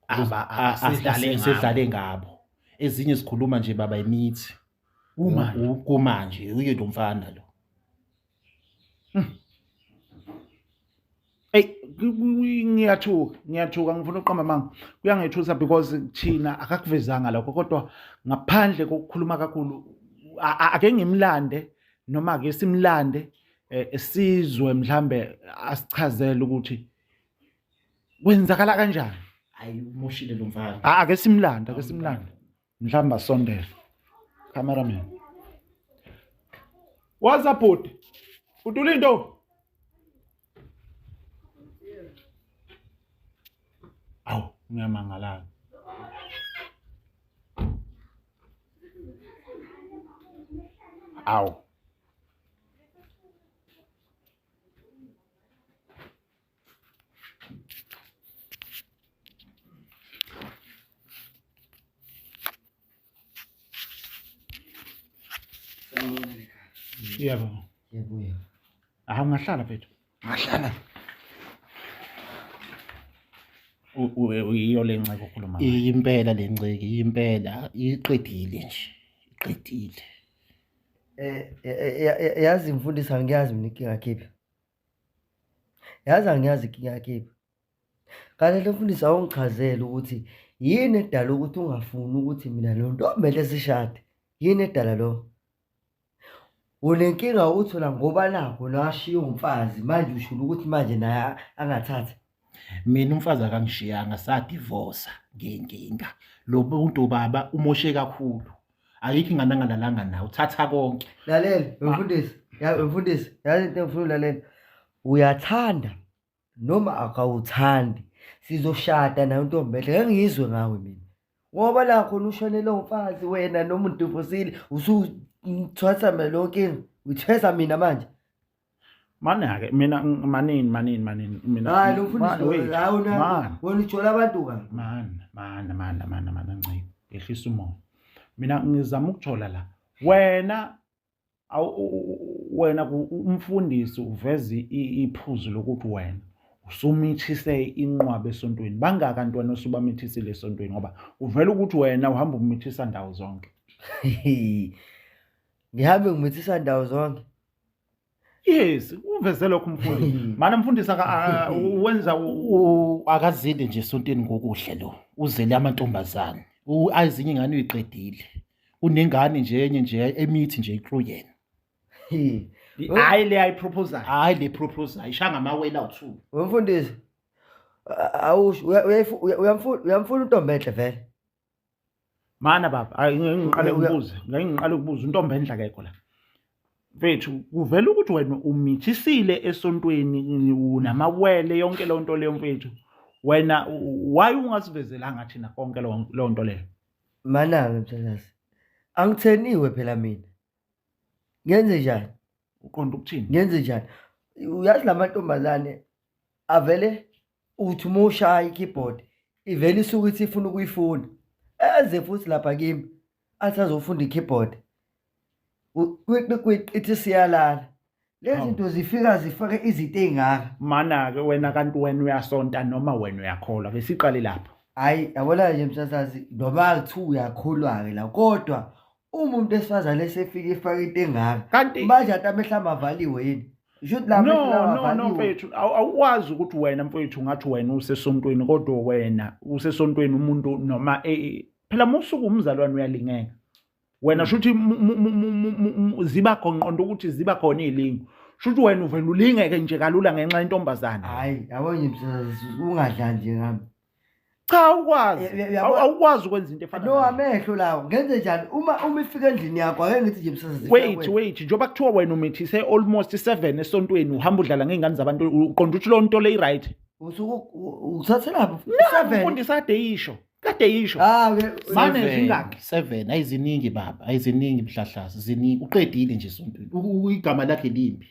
Asedlale ngabo. Ezinye zikhuluma nje baba imithi. Kumanje kumanje uye lo mfana lo. Ey ngiyathuka ngiyathuka ngifuna ukuqamba amanga kuyangethusa because thina akakuvezanga lokho kodwa ngaphandle kokukhuluma kakhulu ake ngimlande noma ake simlande eh, sizwe mhlambe asichazele ukuthi kwenzakala kanjani. Hayi umoshile lo mfana. Ake simlande ake simlande mhlawumbe asondele cameraman. Waza bhuti uTulindo. Awu ngiyamangalana. Awu. Yebo. Yebo yebo. Hawu ungahlala mfethu. Ungahlala. Uyiyo le nceke okhuluma ngayo. Impela le nceke, impela iqedile nje. Iqedile. Eh, eh, yazi mfundisi angiyazi mina inkinga yakhe. Yazi angiyazi inkinga yakhe iphi. Kahle hle mfundisi awungichazele ukuthi yini edala ukuthi ungafuni ukuthi mina lo Ntombela sishade. Yini edala lokho? Unenkinga ukuthi wena ngoba nakho nashiya umfazi manje ushula ukuthi manje naye angathatha. Mina umfazi akangishiyanga sadivosa ngenkinga. Lo muntu baba umoshe kakhulu. Ayikho ingane angalalanga nawe uthatha konke. Lalela mfundisi, ya mfundisi, yazi into engifuna ulalela. Uyathanda noma akawuthandi sizoshada nayo ntombi enhle ngeke ngizwe ngawe mina. Ngoba la khona ushonele umfazi wena noma undivosile usuthwasa mina leyo nkinga uyithwesa mina manje. Mana-ke mina manini manini manini mina Hayi lo mfundisi lo hayi wena wena ujola abantu kabi. Mana mana mana mana mana nciki yehlisa umoya. Mina ngizama ukuthola la wena wena umfundisi uveza iphuzu lokuthi wena usumithise inqwaba esontweni. Bangaka ntwana osubamithisile esontweni ngoba uvela ukuthi wena uhamba umithisa ndawo zonke. Ngihambe ngimithisa ndawo zonke. Yes, uveze lokho umfundisi. Mana umfundisi wenza akazile nje esontweni ngokuhle lo. Uzele amantombazane. Ezinye ingane uyiqedile. Unengane nje enye nje emithi nje iklu yena. Hayi le ayiproposal. Hayi le proposal ishaya ngamawele awu2. Umfundisi awusho uyamfuna uyamfuna untombenhle vele. Mana baba, ayi ngeke ngiqale ukubuza, ngeke ngiqale ukubuza untombi enhle akekho la. Mfethu, kuvela ukuthi wena umithisile esontweni unamawele yonke leyo nto leyo mfethu. Wena why ungasivezelanga thina konke leyo nto leyo? Mana-ke mthandazi, angitheniwe phela mina. Ngenze njani? Uqonda ukuthini? Ngenze njani? Uyazi la mantombazane avele uthi uma ushaya i-keyboard ivele isuke ithi ifuna ukuyifunda eze futhi lapha kimi athi azofunda i-keyboard kwiqi kwiqi ithi siyalala lezi zinto zifika zifake izinto ey'ngaka Mana-ke wena kanti wena uyasonta noma wena uyakholwa ke siqale lapho. Hhayi yabona nje msasazi noma kuthiwa uyakholwa-ke la kodwa uma umuntu wesifazane esefika efaka into engaka Kanti manje ati amehlo amavaliwe yini Shuthi la No, mehlo lawa no, no avaliwe. mfethu, awukwazi ukuthi wena mfethu ngathi wena usesontweni kodwa wena usesontweni umuntu noma phela uma usuke umzalwane uyalingeka. Wena shuthi ziba khona qonda ukuthi ziba khona izilingo. Shuthi wena uvela ulingeke nje kalula ngenxa yentombazana. Hayi, yabo nje msakazi ungadlali nje ngami. Cha awukwazi. Awukwazi ukwenza into efana. No amehlo lawo. Ngenze njani uma ifika endlini yakho ake ngithi nje msakazi. Wait, wait, njengoba kuthiwa wena umithise almost 7 esontweni uhamba udlala ngezingane zabantu uqonda ukuthi lonto le right. Usuke uthathelaphi? 7. Mfundisi ade isho. Kade yisho. Ah, ke Mane zingaki? 7 ayiziningi baba, ayiziningi mhlahlazi, ziningi. Uqedile nje esontweni. Igama lakhe limbi.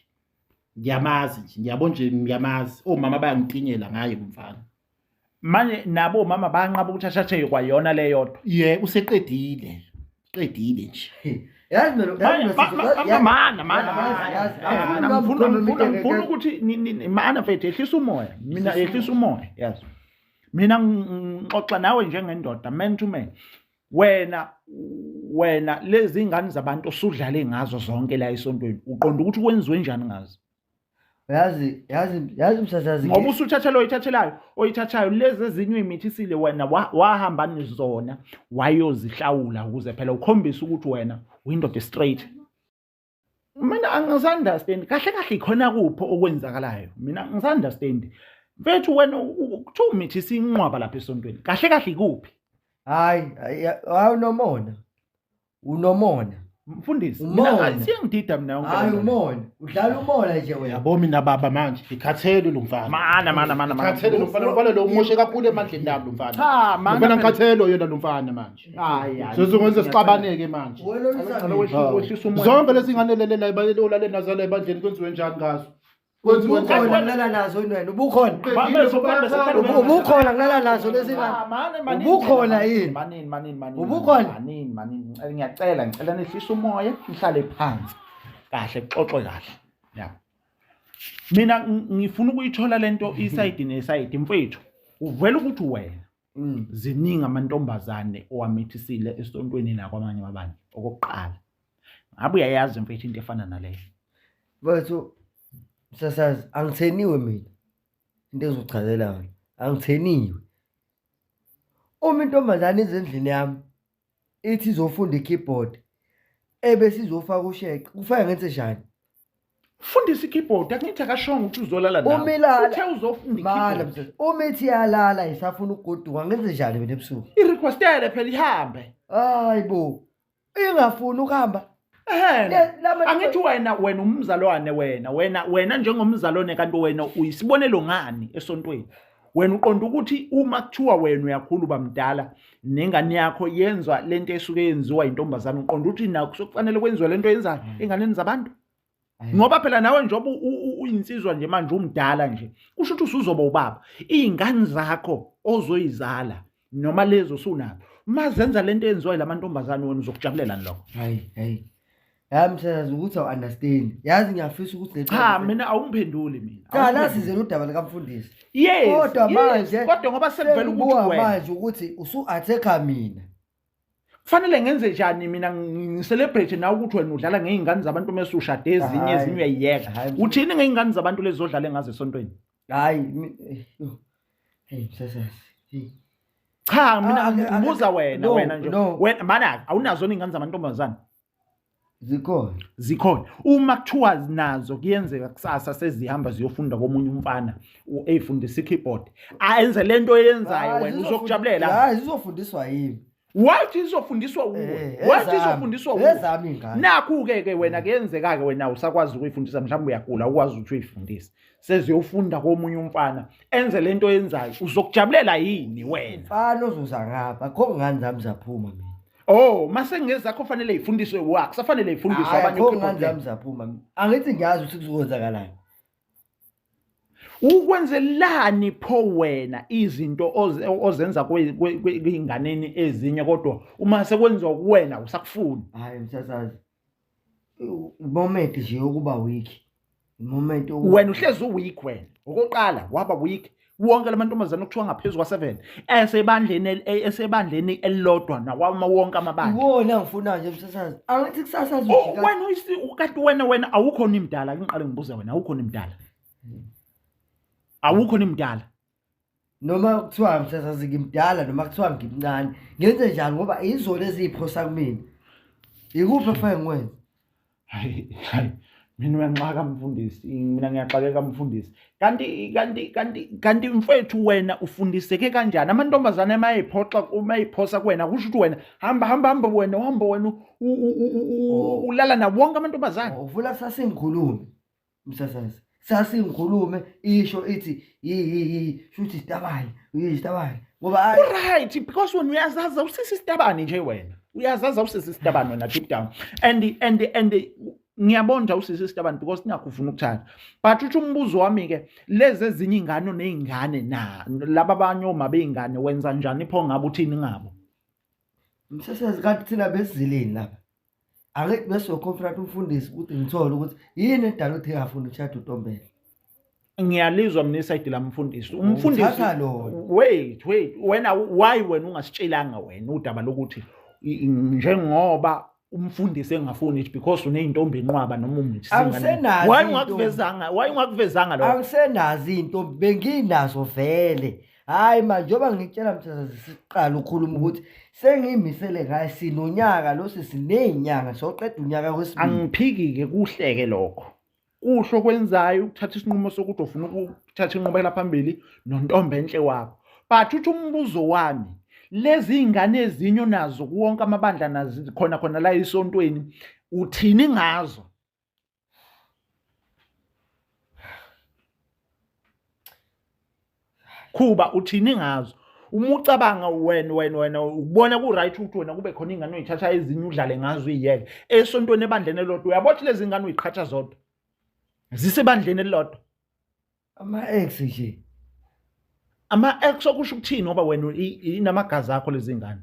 Ngiyamazi nje, ngiyabona nje ngiyamazi. Omama bayangitinyela ngaye umfana. Manje nabo omama bayanqaba ukuthi ashathe kwayona le yodwa. Ye, useqedile. Qedile nje. Yazi mina mana mana mana ngifuna ukuthi mana mfethu ehlisa umoya. Mina ehlisa umoya, yazi. Mina ngixoxa nawe njengendoda man to man. Wena lezi ngane zabantu osudlale ngazo zonke la esontweni uqonda ukuthi kwenziwe njani ngazo? Yazi yazi yazi msasazi ngoba usuthathela oyithathelayo oyithathayo lezi ezinye uyimithisile wena wahamba nizona wayozihlawula ukuze phela ukhombise ukuthi wena uyindoda straight. Mina angisa-understand kahle kahle ikhona kuphi okwenzakalayo, mina angisa-understand mfethu. Wena kuthiwa umithisa inqwaba lapha esontweni, kahle kahle ikuphi? Hayi hayi, unomona, unomona mfundisi. Mina siyangidida mina yonke. Hayi, umona, udlala umona nje wena. Yabo mina baba manje ngikhathele lo mfana. Mana mana mana mana. Ngikhathele lo mfana, lo mfana lo umoshe kakhulu emandleni nami lo mfana. Cha mana. Mfana ngikhathele yena lo mfana manje. Hayi hayi. Sezokwenza sixabaneke manje. Wehlisa umoya. Zonke lezi ngane lele la olale nazo la ebandleni kwenziwe njani ngazo? Kwenziwe njani? Ubukhona nazo wena, ubukhona. Ubukhona kulala nazo lezi ngane. Ubukhona yini? Manini manini manini. Ubukhona? Manini manini. Ngiyacela, ngicela nehlisa umoya, nihlale phansi. Kahle kuxoxwe kahle. Ya. Mina ngifuna ukuyithola lento isayidi nesayidi mfethu. Uvela ukuthi wena ziningi amantombazane owamithisile esontweni nakwamanye amabandla. Okokuqala, ngabe uyayazi mfethu into efana naleyo? Mfethu msasazi, angitheniwe mina, into engizochazela yona, angitheniwe. Uma intombazane ize endlini yami ithi izofunda i-keyboard ebese izofaka ushece, kufanele ngenze njani? Fundisa i-keyboard, akungithi akashongo ukuthi uzolala nawe. Uma ilala, uthe uzofunda Mala i-keyboard. msasazi, uma ithi iyalala isafuna ukugoduka, ngenze njani mina ebusuku? I-requestele phela ihambe. Hayi bo, ingafuni ukuhamba. Ehhe. Angithi wena umzalwane, wena njengomzalwane, kanti wena uyisibonelo ngani esontweni? Wena uqonda ukuthi uma kuthiwa wena uyakhula uba mdala nengane yakho yenzwa lento esuke yenziwa intombazane, uqonda ukuthi nakho sokufanele kwenziwe lento yenzayo enganeni zabantu? Ngoba phela nawe njengoba uyinsizwa nje manje umdala nje, kusho ukuthi usuzoba ubaba. Iy'ngane zakho ozoyizala noma lezo osunazo mazenza lento eyenziwa yilamantombazane, wena uzokujabulela lokho? Hayi hayi. Yazi msasazi ukuthi awu-understand. Yazi ngiyafisa ukuthi Cha, mina awungiphenduli mina. Cha, la sizele udaba likamfundisi. Yes. Kodwa manje kodwa ngoba sekuvela ukuthi wena manje ukuthi usu-attack-a mina. Kufanele ngenze njani mina, ngicelebrate nawe ukuthi wena udlala ngey'ngane zabantu mese ushade ezinye ezinye uyayiyeka? Uthini ngey'ngane zabantu lezi odlale ngazo esontweni? Hayi, hey msasazi. Cha, mina ngibuza wena, wena nje. Wena mana awunazo iy'ngane zamantombazane? Zikhona. Zikhona. Uma kuthiwa nazo kuyenzeka kusasa sezihamba ziyofunda komunye umfana eyifundisa i-keyboard, ayenze lento oyenzayo, wena uzokujabulela? Hayi, zizofundiswa yimi. Wathi izofundiswa uwe. Wathi izofundiswa uwe. Ezami ingane. Nakhu-ke ke wena kuyenzeka-ke wena usakwazi ukuyifundisa, mhlawumbe uyagula ukwazi ukuthi uyifundise. Seziyofunda komunye umfana enze lento oyenzayo, uzokujabulela yini wena? Mfana ozoza ngapha, akho ngane zami zaphuma mina. Oh, mase ngezakho fanele ifundiswe wakho, safanele ifundiswe abanye. Akho ngane zami zaphuma mina. Angithi ngiyazi ukuthi kuzokwenzakalani. Ukwenzelani pho wena izinto ozenza kwey'nganeni ezinye, kodwa uma sekwenziwa kuwena usakufuni? Hayi msasazi, moment nje yokuba weak, moment. Wena uhlezi uweak wena. Okokuqala waba weak wonke lamantombazane okuthiwa ngaphezu kwa-7 esebandleni, esebandleni elilodwa nawama wonke amabandla. Iwona ngifuna nje msasazi, angithi kusasa wena kanti wena awukho nimdala. Ngiqale ngibuze wena, awukho nimdala? Awukho nimdala? Noma kuthiwa msasazi ngimdala noma kuthiwa ngimncane, ngenze njani ngoba izona eziyiphosa kumina? Ikuphi ekufanele ngikwenze? Hayi hayi mina uyanxaka mfundisi, mina ngiyaxakeka mfundisi. Kanti kanti kanti kanti mfethu wena ufundiseke kanjani? Amantombazane mayiphoxa uma eyiphosa kuwena kusho ukuthi wena hamba hamba hamba wena uhamba wena Oh. ulala nawo wonke amantombazane. Uvula sasingikhulume msasazi. Sasingikhulume isho ithi yi yi yi shuthi isitabane, isitabane. Ngoba hayi Right because wena uyazazi awusisi isitabane nje wena. Uyazazi awusisi isitabane wena deep down. And and and ngiyabona nje awusisi isitabane because nakho ufuna ukuthatha. But uthi umbuzo wami ke lezi ezinye ingane onezingane na laba abanye oma beingane wenza njani pho ngabe uthini ngabo? Msasazi kanti thina besizileni lapha. Ake besoconfront umfundisi ukuthi ngithole ukuthi yini edala ukuthi engafuni ukushada uNtombela. Ngiyalizwa mina isayidi la mfundisi. Umfundisi Uthatha lona. Wait, wait. Wena why wena ungasitshelanga wena udaba lokuthi njengoba umfundisi engafuni it because uneyintombi enqwaba noma umithisa ingane. Angisenazo Why iy'ntombi. ungakuvezanga? Why ungakuvezanga lokho? Angisenazo iy'ntombi benginazo vele. Hhayi manje njengoba ngikutshela mthazazi siqala ukukhuluma ukuthi sengiyimisele ngayo sinonyaka lo sesiney'nyanga soqeda unyaka wesibili. Angiphiki-ke kuhleke lokho. Kuhle okwenzayo ukuthatha isinqumo sokuthi ufuna ukuthatha inqubekela phambili nontombi enhle wakho. But uthi umbuzo wami lezi iy'ngane ezinye onazo kuwonke amabandla nazi khona khona la esontweni uthini ngazo? Khuba uthini ngazo? Uma ucabanga wena wena wena ubona ku-right ukuthi wena kube khona ingane oyithatha ezinye udlale ngazo uyiyeke esontweni ebandleni elilodwa uyabona ukuthi lezi ngane uyiqhatha zodwa zisebandleni elilodwa. Ama-ex nje. Ama-ex okusho ukuthini ngoba wena inamagazi akho lezi ngane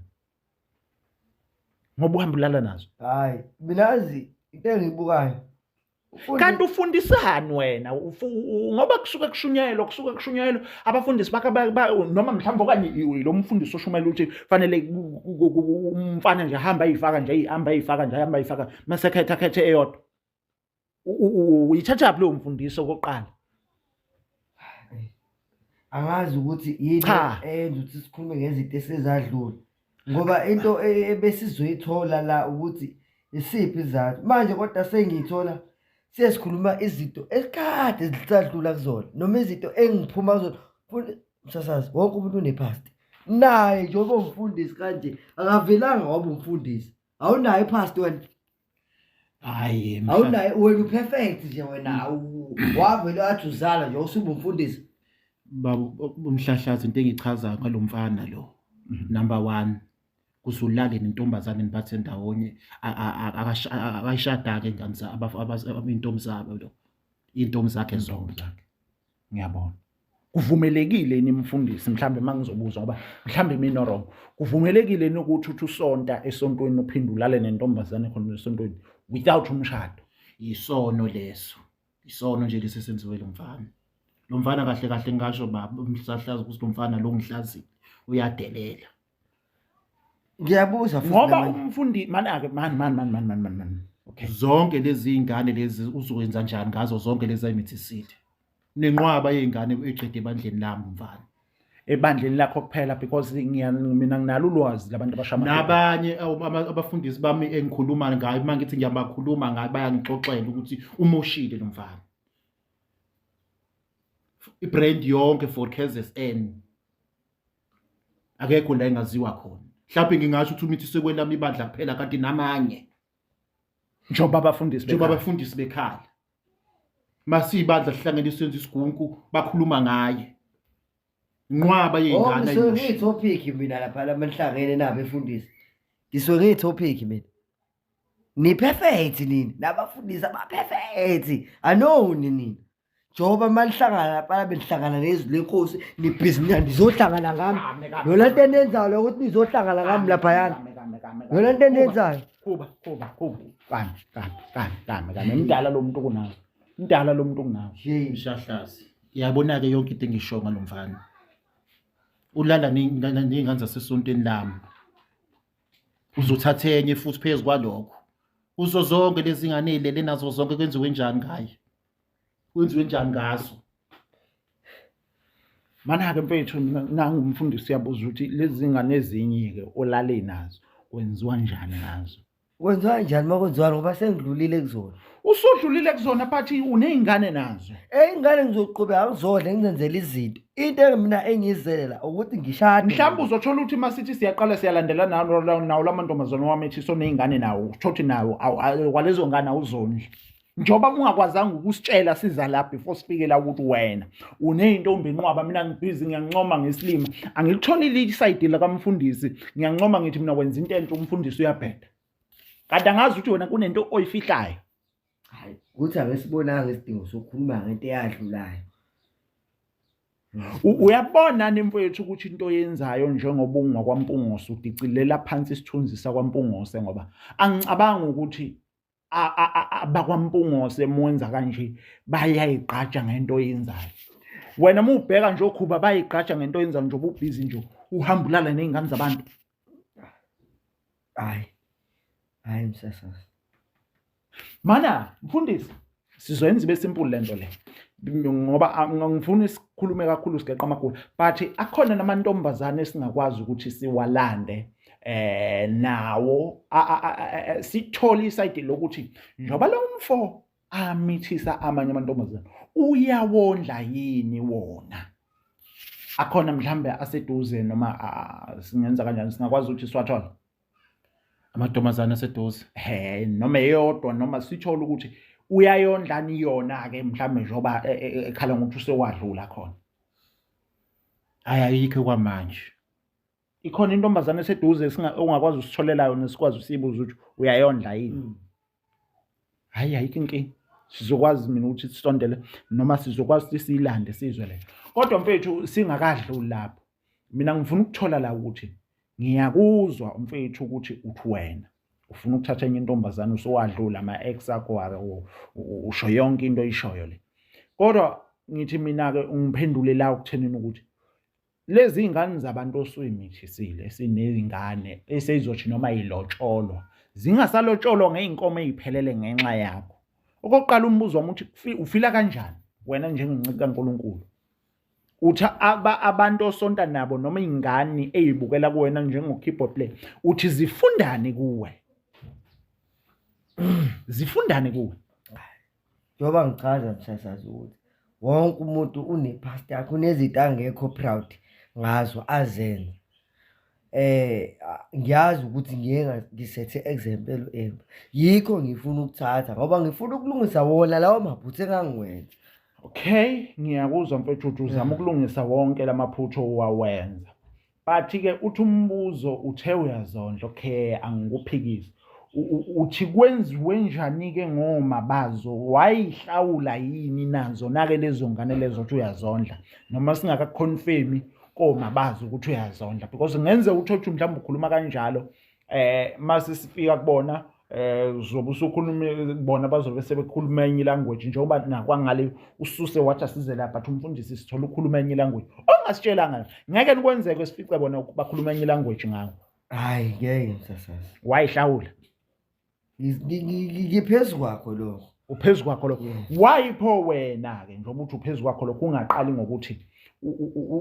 ngoba uhamba ulala nazo. Hhayi mina azi into engiyibukayo. Kanti ufundisani wena ngoba kusuke kushunyayelwa kusuke kushunyayelwa abafundisi bakhe noma mhlawumbe okanye lo mfundisi oshumayela ukuthi fanele umfana nje ahamba ayifaka nje ahamba ayifaka nje ahamba ayifaka mase khetha khethe eyodwa. Uyithathaphi leyo mfundiso okokuqala? Angazi ukuthi yini Cha. eyenza ukuthi sikhulume ngezinto esezadlula ngoba into ebesizoyithola la ukuthi isiphi isizathu manje kodwa sengiyithola sesikhuluma izinto esikade zisadlula kuzona noma izinto engiphuma kuzona. Msasazi wonke umuntu une-past naye njengoba umfundisi kanje akavelanga waba umfundisi. Awunayo i-past wena? Hayi, awunayo wena, uperfect nje wena, wavele wathi uzala nje usuba umfundisi. Baba umhlahlazi, into engichazayo ngalo mfana lo, number 1, kuze ulale nentombazane nibathe ndawonye, akayishadanga ingane iy'ntombi zabo lo, iy'ntombi zakhe zonke. Ngiyabona. Kuvumelekile yini mfundisi, mhlambe uma ngizobuza ngoba mhlambe mina wrong, kuvumelekile yini ukuthi uthi usonta esontweni uphinde ulale nentombazane khona esontweni without umshado? Isono leso, isono nje lesi esenziwe lo mfana. Lo mfana kahle kahle ngingasho baba umhlahlazi ukuthi lo mfana lo ngihlazile, uyadelela. Ngiyabuza futhi ngoba namanje. umfundi mana-ke mani mani mani mani mani mani mani. Okay. Zonke lezi iy'ngane lezi uzokwenza njani ngazo zonke lezi ayimithisile? Nenqwaba yey'ngane eqede ebandleni lami mfana. Ebandleni lakho kuphela because mina nginalo ulwazi labantu abasha amadoda. Nabanye abafundisi bami engikhuluma ngayo, uma ngithi ngiyabakhuluma ngayo bayangixoxela ukuthi umoshile lo mfana. I-brand yonke for KZN. Akekho la engaziwa khona. Mhlawumbe ngingasho ukuthi umithi sekwelami ibandla kuphela kanti namanye. Njengoba abafundisi Njengoba bekhala. abafundisi bekhala. Masibandla sihlangene senze isigunku bakhuluma ngaye. Inqwaba yey'ngane Oh, ngisuke ayimoshile. ngiyithophikhi mina lapha lamanhlangene nabo efundisi. Ngisuke ngiyithophikhi mina. Ni perfect nini? Nabafundisi aba perfect. Anoni nini? Njengoba manihlangana lapha benihlangana nezwi lenkosi, nibhizi nina nizohlangana ngami. Yona nto eniyenzayo lokho ukuthi nizohlangana ngami laphayana. Yona nto eniyenzayo. Khuba, khuba, khuba. Kame, kame, kame, kame, kame. Mdala lo muntu kunawe. Mdala lo muntu kunawe. Nje. Mshahlazi. Uyabona-ke yonke into engisho ngalo mfana. Ulala ney'ngane zasesontweni lami. Uzothatha enye futhi phezu kwalokho. Kuzo zonke lezi ngane ey'lele nazo zonke kwenziwe njani ngaye? Kwenziwe njani ngazo? Mana-ke mfethu, nangu umfundisi uyabuza ukuthi lezi ngane ezinye-ke olale nazo kwenziwa njani ngazo? Kwenziwa kanjani uma kwenziwani ngoba sengidlulile kuzona. Usudlulile kuzona but uney'ngane nazo. Eh ingane ngizoqhubeka ngizodle ngizenzele izinto. Into mina engiyizele la ukuthi ngishade. Mhlawumbe uzothola ukuthi uma sithi siyaqala siyalandela nawo la mantombazane wamethisa oney'ngane nawo uthole ukuthi nawo kwalezo ngane awuzondli. Njengoba ungakwazanga ukusitshela siza la before sifike la ukuthi wena uney'ntombi inqwaba mina ngibhizi ngiyancoma ngesilima angilitholile isayidi lakamfundisi ngiyancoma ngithi mina wenza into enhle umfundisi uyabheda kanti angazi ukuthi wena kunento oyifihlayo. Hayi ukuthi angisibonanga isidingo sokukhuluma ngento eyadlulayo. Uyabona ni mfowethu ukuthi into oyenzayo njengoba ungwakwaMpungose udicilela phansi isithunzi sakwaMpungose ngoba angicabangi ukuthi abakwaMpungose mwenza kanje bayayigqaja ngento oyenzayo. Wena uma ubheka nje okhuba bayigqaja ngento oyenzayo njengoba ubhizi nje uhamba ulala ney'ngane zabantu. Hayi. Hayi msasazi. Mana mfundisi sizoyenza ibe simple lento le ngoba angifuni sikhulume kakhulu sigeqa amagula but akhona namantombazane esingakwazi ukuthi siwalande eh nawo sithole isayidi lokuthi njoba lo mfo amithisa amanye amantombazane uyawondla yini wona akhona mhlambe aseduze noma singenza kanjani singakwazi ukuthi siwathole Amantombazane aseduze. He noma eyodwa noma sithole ukuthi uyayondlani yona-ke mhlawumbe njengoba e, e, e, ekhala ngokuthi usewadlula khona. Hhayi ayikho kwamanje. Ikhona intombazane eseduze ongakwazi usitholela yona sikwazi usibuze ukuthi uyayondla yini. Mm. Hhayi ayikho inkinga. Sizokwazi mina ukuthi sisondele noma sizokwazi ukuthi siyilande sizwe le. Kodwa mfethu singakadluli lapho. Mina ngifuna ukuthola la ukuthi ngiyakuzwa mfethu ukuthi uthi wena ufuna ukuthatha enye intombazane usuwadlula ama-ex akho usho yonke into oyishoyo le. Kodwa ngithi mina-ke ungiphendule la ukuthenini ukuthi lezi ngane zabantu osuyimithisile esinezingane eseyizothi noma ilotsholwa zingasalotsholwa ngey'nkomo ey'phelele ngenxa yakho. Okokuqala umbuzo wami uthi ufila kanjani wena njengenceku kaNkulunkulu? Uthi abantu osonta nabo noma iy'ngane ey'bukela kuwena njengo-keyboard player uthi zifundani kuwe? Zifundani kuwe? Njengoba ngichaza msasazi ukuthi wonke umuntu une-past yakhe, unezinto angekho proud ngazo azenza. Ngiyazi ukuthi ngiye ngisethe example embi. Yikho ngifuna ukuthatha ngoba ngifuna ukulungisa wona lawo maphutha engangiwenza. Okay, ngiyakuzwa mfethu uthi uzama ukulungisa wonke lamaphutha owawenza. But-ke uthi umbuzo uthe uyazondla, okay angikuphikisi. Uthi kwenziwe njani-ke ngoma bazo wayihlawula yini nazo nake lezo ngane lezo uthi uyazondla noma singakaconfirmi koma bazi ukuthi uyazondla because ngenze uthole ukuthi mhlawumbe ukhuluma kanjalo eh mase sifika kubona eh uzobe usukhuluma bona bazobe sebekhuluma enye language njengoba nakwangale ususe wathi asize lapha but umfundisi sithola ukukhuluma enye language ongasitshelanga ngeke nikwenzeke sifice bona bakhuluma enye language ngawo hayi ngeke msasazi wayihlawula Ngiphezu kwakho lokho. Uphezu kwakho lokho. Why pho wena-ke njengoba uthi uphezu kwakho lokho ungaqali ngokuthi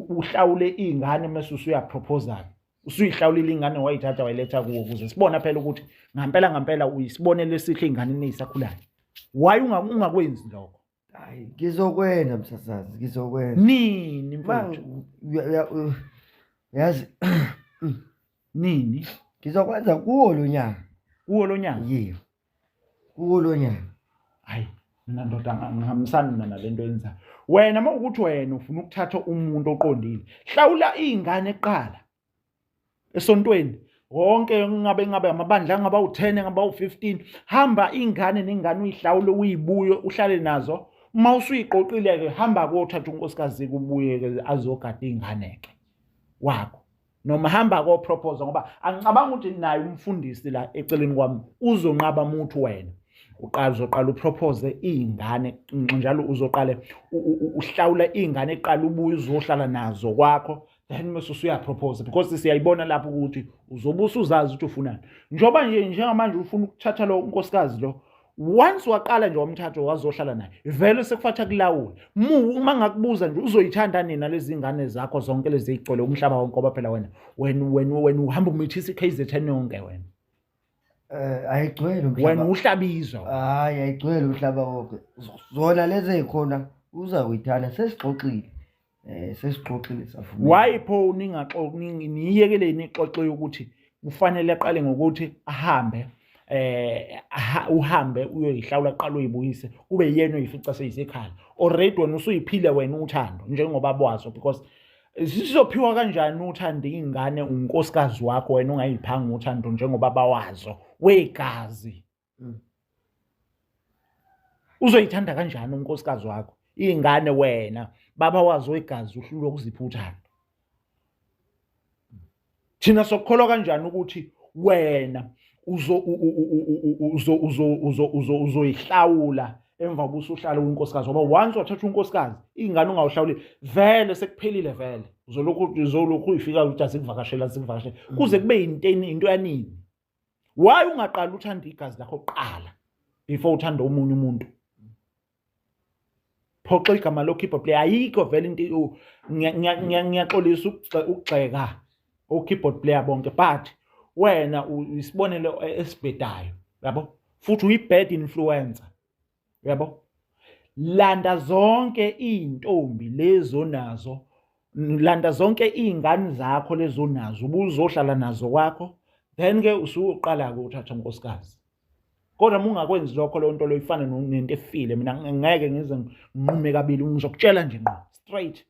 uhlawule iy'ngane mese usuyaproposal usuyihlawulile ingane wayithatha wayiletha kuwo ukuze sibona phela ukuthi ngampela ngampela uyisibonelo esihle ey'nganeni ey'sakhulayo. Why ungakwenzi lokho? Hayi ngizokwenza msasazi ngizokwenza. Nini mfowethu? Yazi nini? Ngizokwenza kuwo lo nyaka. Kuwo lo nyaka? Yebo. Kuwo lo nyaka. Hayi mina ndoda ngihambisani mina nalento yenzayo. Wena uma ukuthi wena ufuna ukuthatha umuntu oqondile, hlawula iy'ngane kuqala. Esontweni wonke ngabe ngabe amabandla angaba u-10 angaba u-15 hamba ingane nengane uyihlawule uyibuye uhlale nazo uma usuyiqoqile-ke hamba kothatha unkosikazi kubuye-ke azogada iy'ngane-ke wakho noma hamba kopropose ngoba angicabanga ukuthi naye umfundisi la eceleni kwami uzonqaba muthi wena uqala uzoqala upropose iy'ngane njalo uzoqale uhlawula iy'ngane eqala ubuye uzohlala nazo kwakho then mase usuyapropose because siyayibona lapho ukuthi uzobe usuzazi ukuthi ufunani njengoba nje njengamanje ufuna ukuthatha lo unkosikazi lo once waqala nje wamthatha wazohlala naye vele sekufatha kulawula mu uma ngakubuza nje uzoyithanda nina lezi ngane zakho zonke lezi ezigcwele umhlaba wonke ngoba phela wena wena wena wena uhamba umithisa i-KZN yonke wena. Ayigcwele Wena umhlaba. uhlabizwa. Hhayi, ayigcwele umhlaba wonke. Zona lezi ey'khona uza kuyithanda sesixoxile. Sesixoxile savumelana. Why pho ningaxoxi niyekele nixoxe ukuthi kufanele aqale ngokuthi ahambe uhambe uyoyihlawula aqale uyibuyise kube yena oyifica seyisekhala already wena usuyiphile wena uthando njengoba bwazo because sizophiwa kanjani uthando ingane unkosikazi wakho wena ungayiphanga uthando njengoba bawazo wegazi. Uzoyithanda kanjani unkosikazi wakho ingane wena baba wazo wegazi uhlulwe ukuzipha uthando? Thina sokukholwa kanjani ukuthi wena uzo uzo uzo uzo uzo uzoyihlawula emva kokusuhlala unkosikazi, ngoba once wathatha unkosikazi ingane ungawuhlawuli vele sekuphelile vele uzolokhu uyifika ukuthi azikuvakashela azikuvakashela kuze kube inteni into yanini. Why ungaqali uthanda igazi lakho kuqala before uthanda omunye umuntu? Phoxa igama lo keyboard player, ayikho vele into. Ngiyaxolisa ukugxeka o-keyboard player bonke, but wena uyisibonelo esibhedayo, yabo, futhi uyi-bad influencer, yabo. Landa zonke iy'ntombi lezo nazo, landa zonke iy'ngane zakho lezo nazo ubuzohlala nazo kwakho, then-ke usuqala-ke uthatha unkosikazi. Kodwa uma ungakwenzi lokho, leyo nto leyo ifana nento efile. Mina ngeke ngize nginqume kabili, ngizokutshela nje ngqo straight.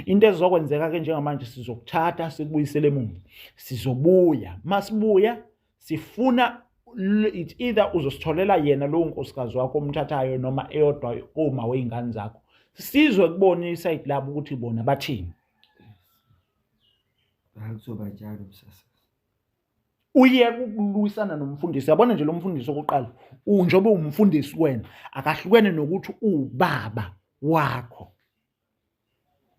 Into ezokwenzeka-ke njengamanje, sizokuthatha sikubuyisele emuva, sizobuya. Masibuya sifuna it's either uzositholela yena lowo nkosikazi wakho omthathayo noma eyodwa koma wey'ngane zakho, sizwe kubona isayidi labo ukuthi bona bathini. Hayi, kuzoba njalo msasa. Uyeke ukulwisana nomfundisi. Yabona nje lo mfundisi okokuqala, njengoba uwumfundisi wena, akahlukene nokuthi uwubaba wakho.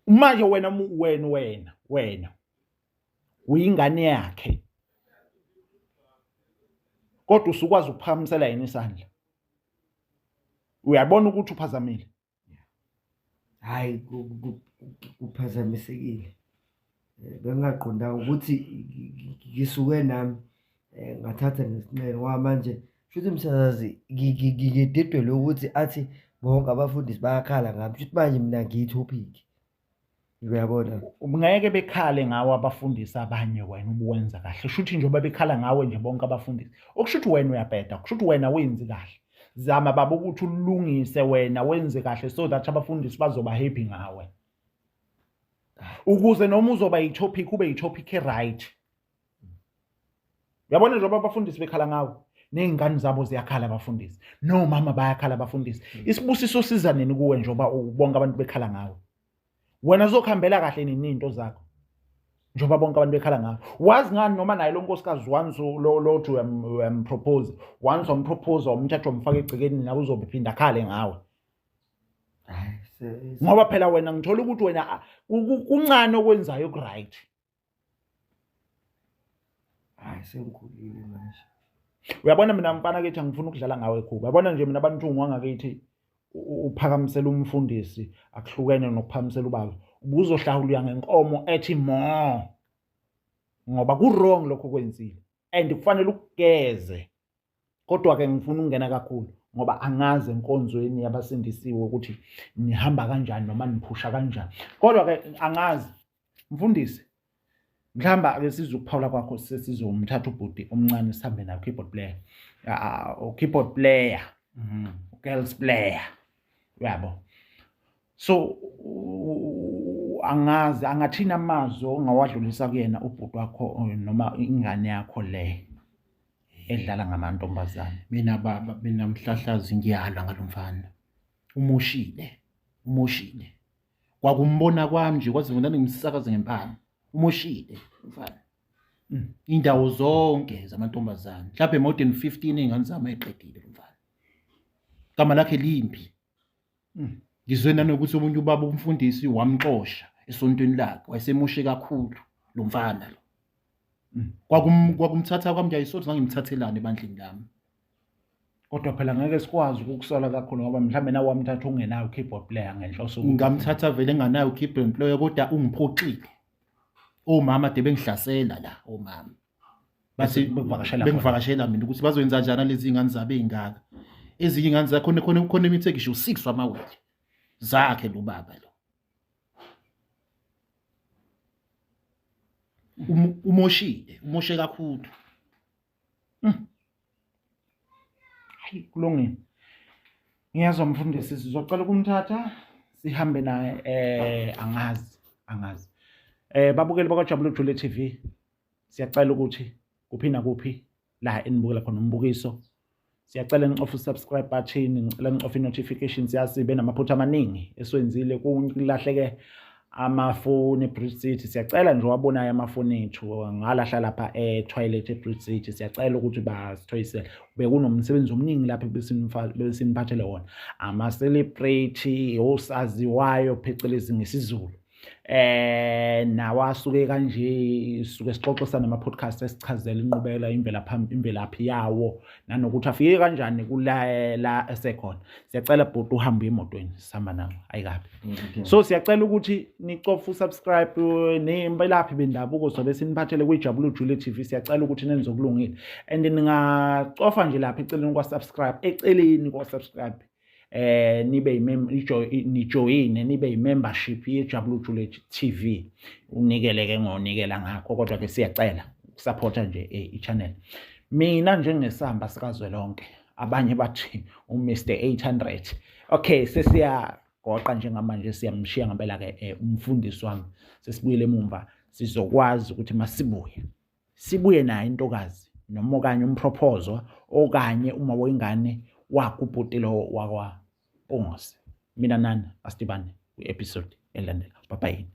Manje wena wena wena wena uyingane yakhe, kodwa usukwazi ukuphakamisela yena isandla. Uyabona ukuthi uphazamile. Hhayi, kuphazamisekile. Bengingaqondanga ukuthi ngisuke nami ngathatha nesinxele ngoba manje shuthi msakazi ngididwe ukuthi athi bonke abafundisi bayakhala ngami, shuthi manje mina ngiyi-topic. Uyabona? Ngeke bekhale ngawe abafundisi abanye wena ubuwenza kahle. Shuthi njengoba bekhala ngawe nje bonke abafundisi, okusho ukuthi wena uyabheda, kusho ukuthi wena wenzi kahle. Zama baba ukuthi ulungise wena wenze kahle so that abafundisi bazoba happy ngawe, ukuze noma uzoba yi-topic ube yi-topic e-right. Uyabona njengoba abafundisi bekhala ngawe, ney'ngane zabo ziyakhala abafundisi, nomama bayakhala abafundisi. Isibusiso siza nini kuwe njengoba bonke abantu bekhala ngawe? Wena zokuhambela kahle nini iy'nto zakho njengoba bonke abantu bekhala ngawe? Wazi ngani noma naye lo nkosikazi once lothi uyampropose, once wampropose wamthatha wamfaka egcekeni, nawe uzobe phinda akhale ngawe? Ngoba phela wena ngithola ukuthi wena kuncane okwenzayo ku-right. Hayi, sengikhulile manje. Uyabona mina mfana kithi angifuni ukudlala ngawe khuba. Uyabona nje mina abantu wangakithi uphakamisela umfundisi akuhlukene nokuphakamisela ubaba. Ubuzohlawulwa ngenkomo ethi mo. Ngoba ku wrong lokho kwenzile and kufanele ukugeze. Kodwa ke ngifuna ukungena kakhulu ngoba angazi enkonzweni yabasindisiwe ukuthi nihamba kanjani noma niphusha kanjani. Kodwa ke angazi mfundisi, mhlawumbe ake sizwe ukuphawula kwakho, sesizomthatha ubhuti omncane sihambe nayo keyboard player, keyboard player, girls player, uyabo. So angazi angathini amazwi ongawadlulisa kuyena ubhuti wakho noma ingane yakho le edlala ngamantombazane. Mina baba, mina mhlahlazi ngiyalwa ngalomfana. Umoshile, umoshile. Kwakumbona kwami nje kwaze ngani ngimsakaze ngempama. Umoshile umfana. Indawo zonke zamantombazane. Mhlawumbe more than 15 ingane zami ayiqedile lo mfana. Igama lakhe limbi. Ngizwe nanokuthi omunye ubaba umfundisi wamxosha esontweni lakhe, wayesemoshe kakhulu lo mfana lo. Kwakumthatha kwami nje ayisonto ngangimthathelani ebandleni lami. Kodwa phela ngeke sikwazi ukukusola kakhulu ngoba mhlawumbe nawe wamthatha ungenayo keyboard player ngenhloso. Ngamthatha vele enganayo keyboard player kodwa ungiphoxile. Omama de bengihlasela la omama. Bathi Bekuvakashela khona. Bengivakashela mina ukuthi bazoyenza njani lezi ngane zabo ey'ngaka. Ezinye iy'ngane zakhona khona khona imithi ngisho 6 wamawele. Zakhe lo baba lo. Umoshile, umoshe kakhulu. Hayi, kulungile. Ngiyazwa mfundisi, sizocela ukumthatha sihambe naye angazi, angazi. Babukeli bakwaJabula Jule TV, siyacela ukuthi kuphi nakuphi la enibukela khona umbukiso, siyacela nicofe u-subscribe button, ngicela nicofe i-notification. Siyazi benamaphutha amaningi esiwenzile, kulahleke amafoni eBridge City. Siyacela nje wabonayo amafoni ethu ngalahla lapha e-toilet eBridge City, siyacela ukuthi basithoyisele. Bekunomsebenzi omningi lapha besiniphathele wona, ama-celebrity osaziwayo phecelezi ngesiZulu, nawo asuke kanje suke sixoxisana nama-podcast esichazela inqubela imvelaphi yawo nanokuthi afike kanjani kula la esekhona. Siyacela bhuti uhambe emotweni, sihamba nawe ayikabi. So siyacela ukuthi nicofe usubscribe nembelaphi bendabuko sobe siniphathele kwiJabula Jule TV. Siyacela ukuthi nenze okulungile and ningacofa nje lapha eceleni kwa-subscribe, eceleni kwa-subscribe nibe nijoyine nibe i-membership yeJabula Jule TV, unikele ke ngonikela ngakho, kodwa ke siyacela ukusupporta nje i-channel. Mina njengesamba sikazwelonke, abanye bathi uMr 800. Okay, sesiyagoqa njengamanje, siyamshiya ngempela ke umfundisi wami, sesibuyele emumva, sizokwazi ukuthi masibuye sibuye naye intokazi noma okanye umprophozo okanye uma wengane wakubhuti lo wakwa Mpungose. Mina nani asidibane kwi-episode elandela. Bye bye.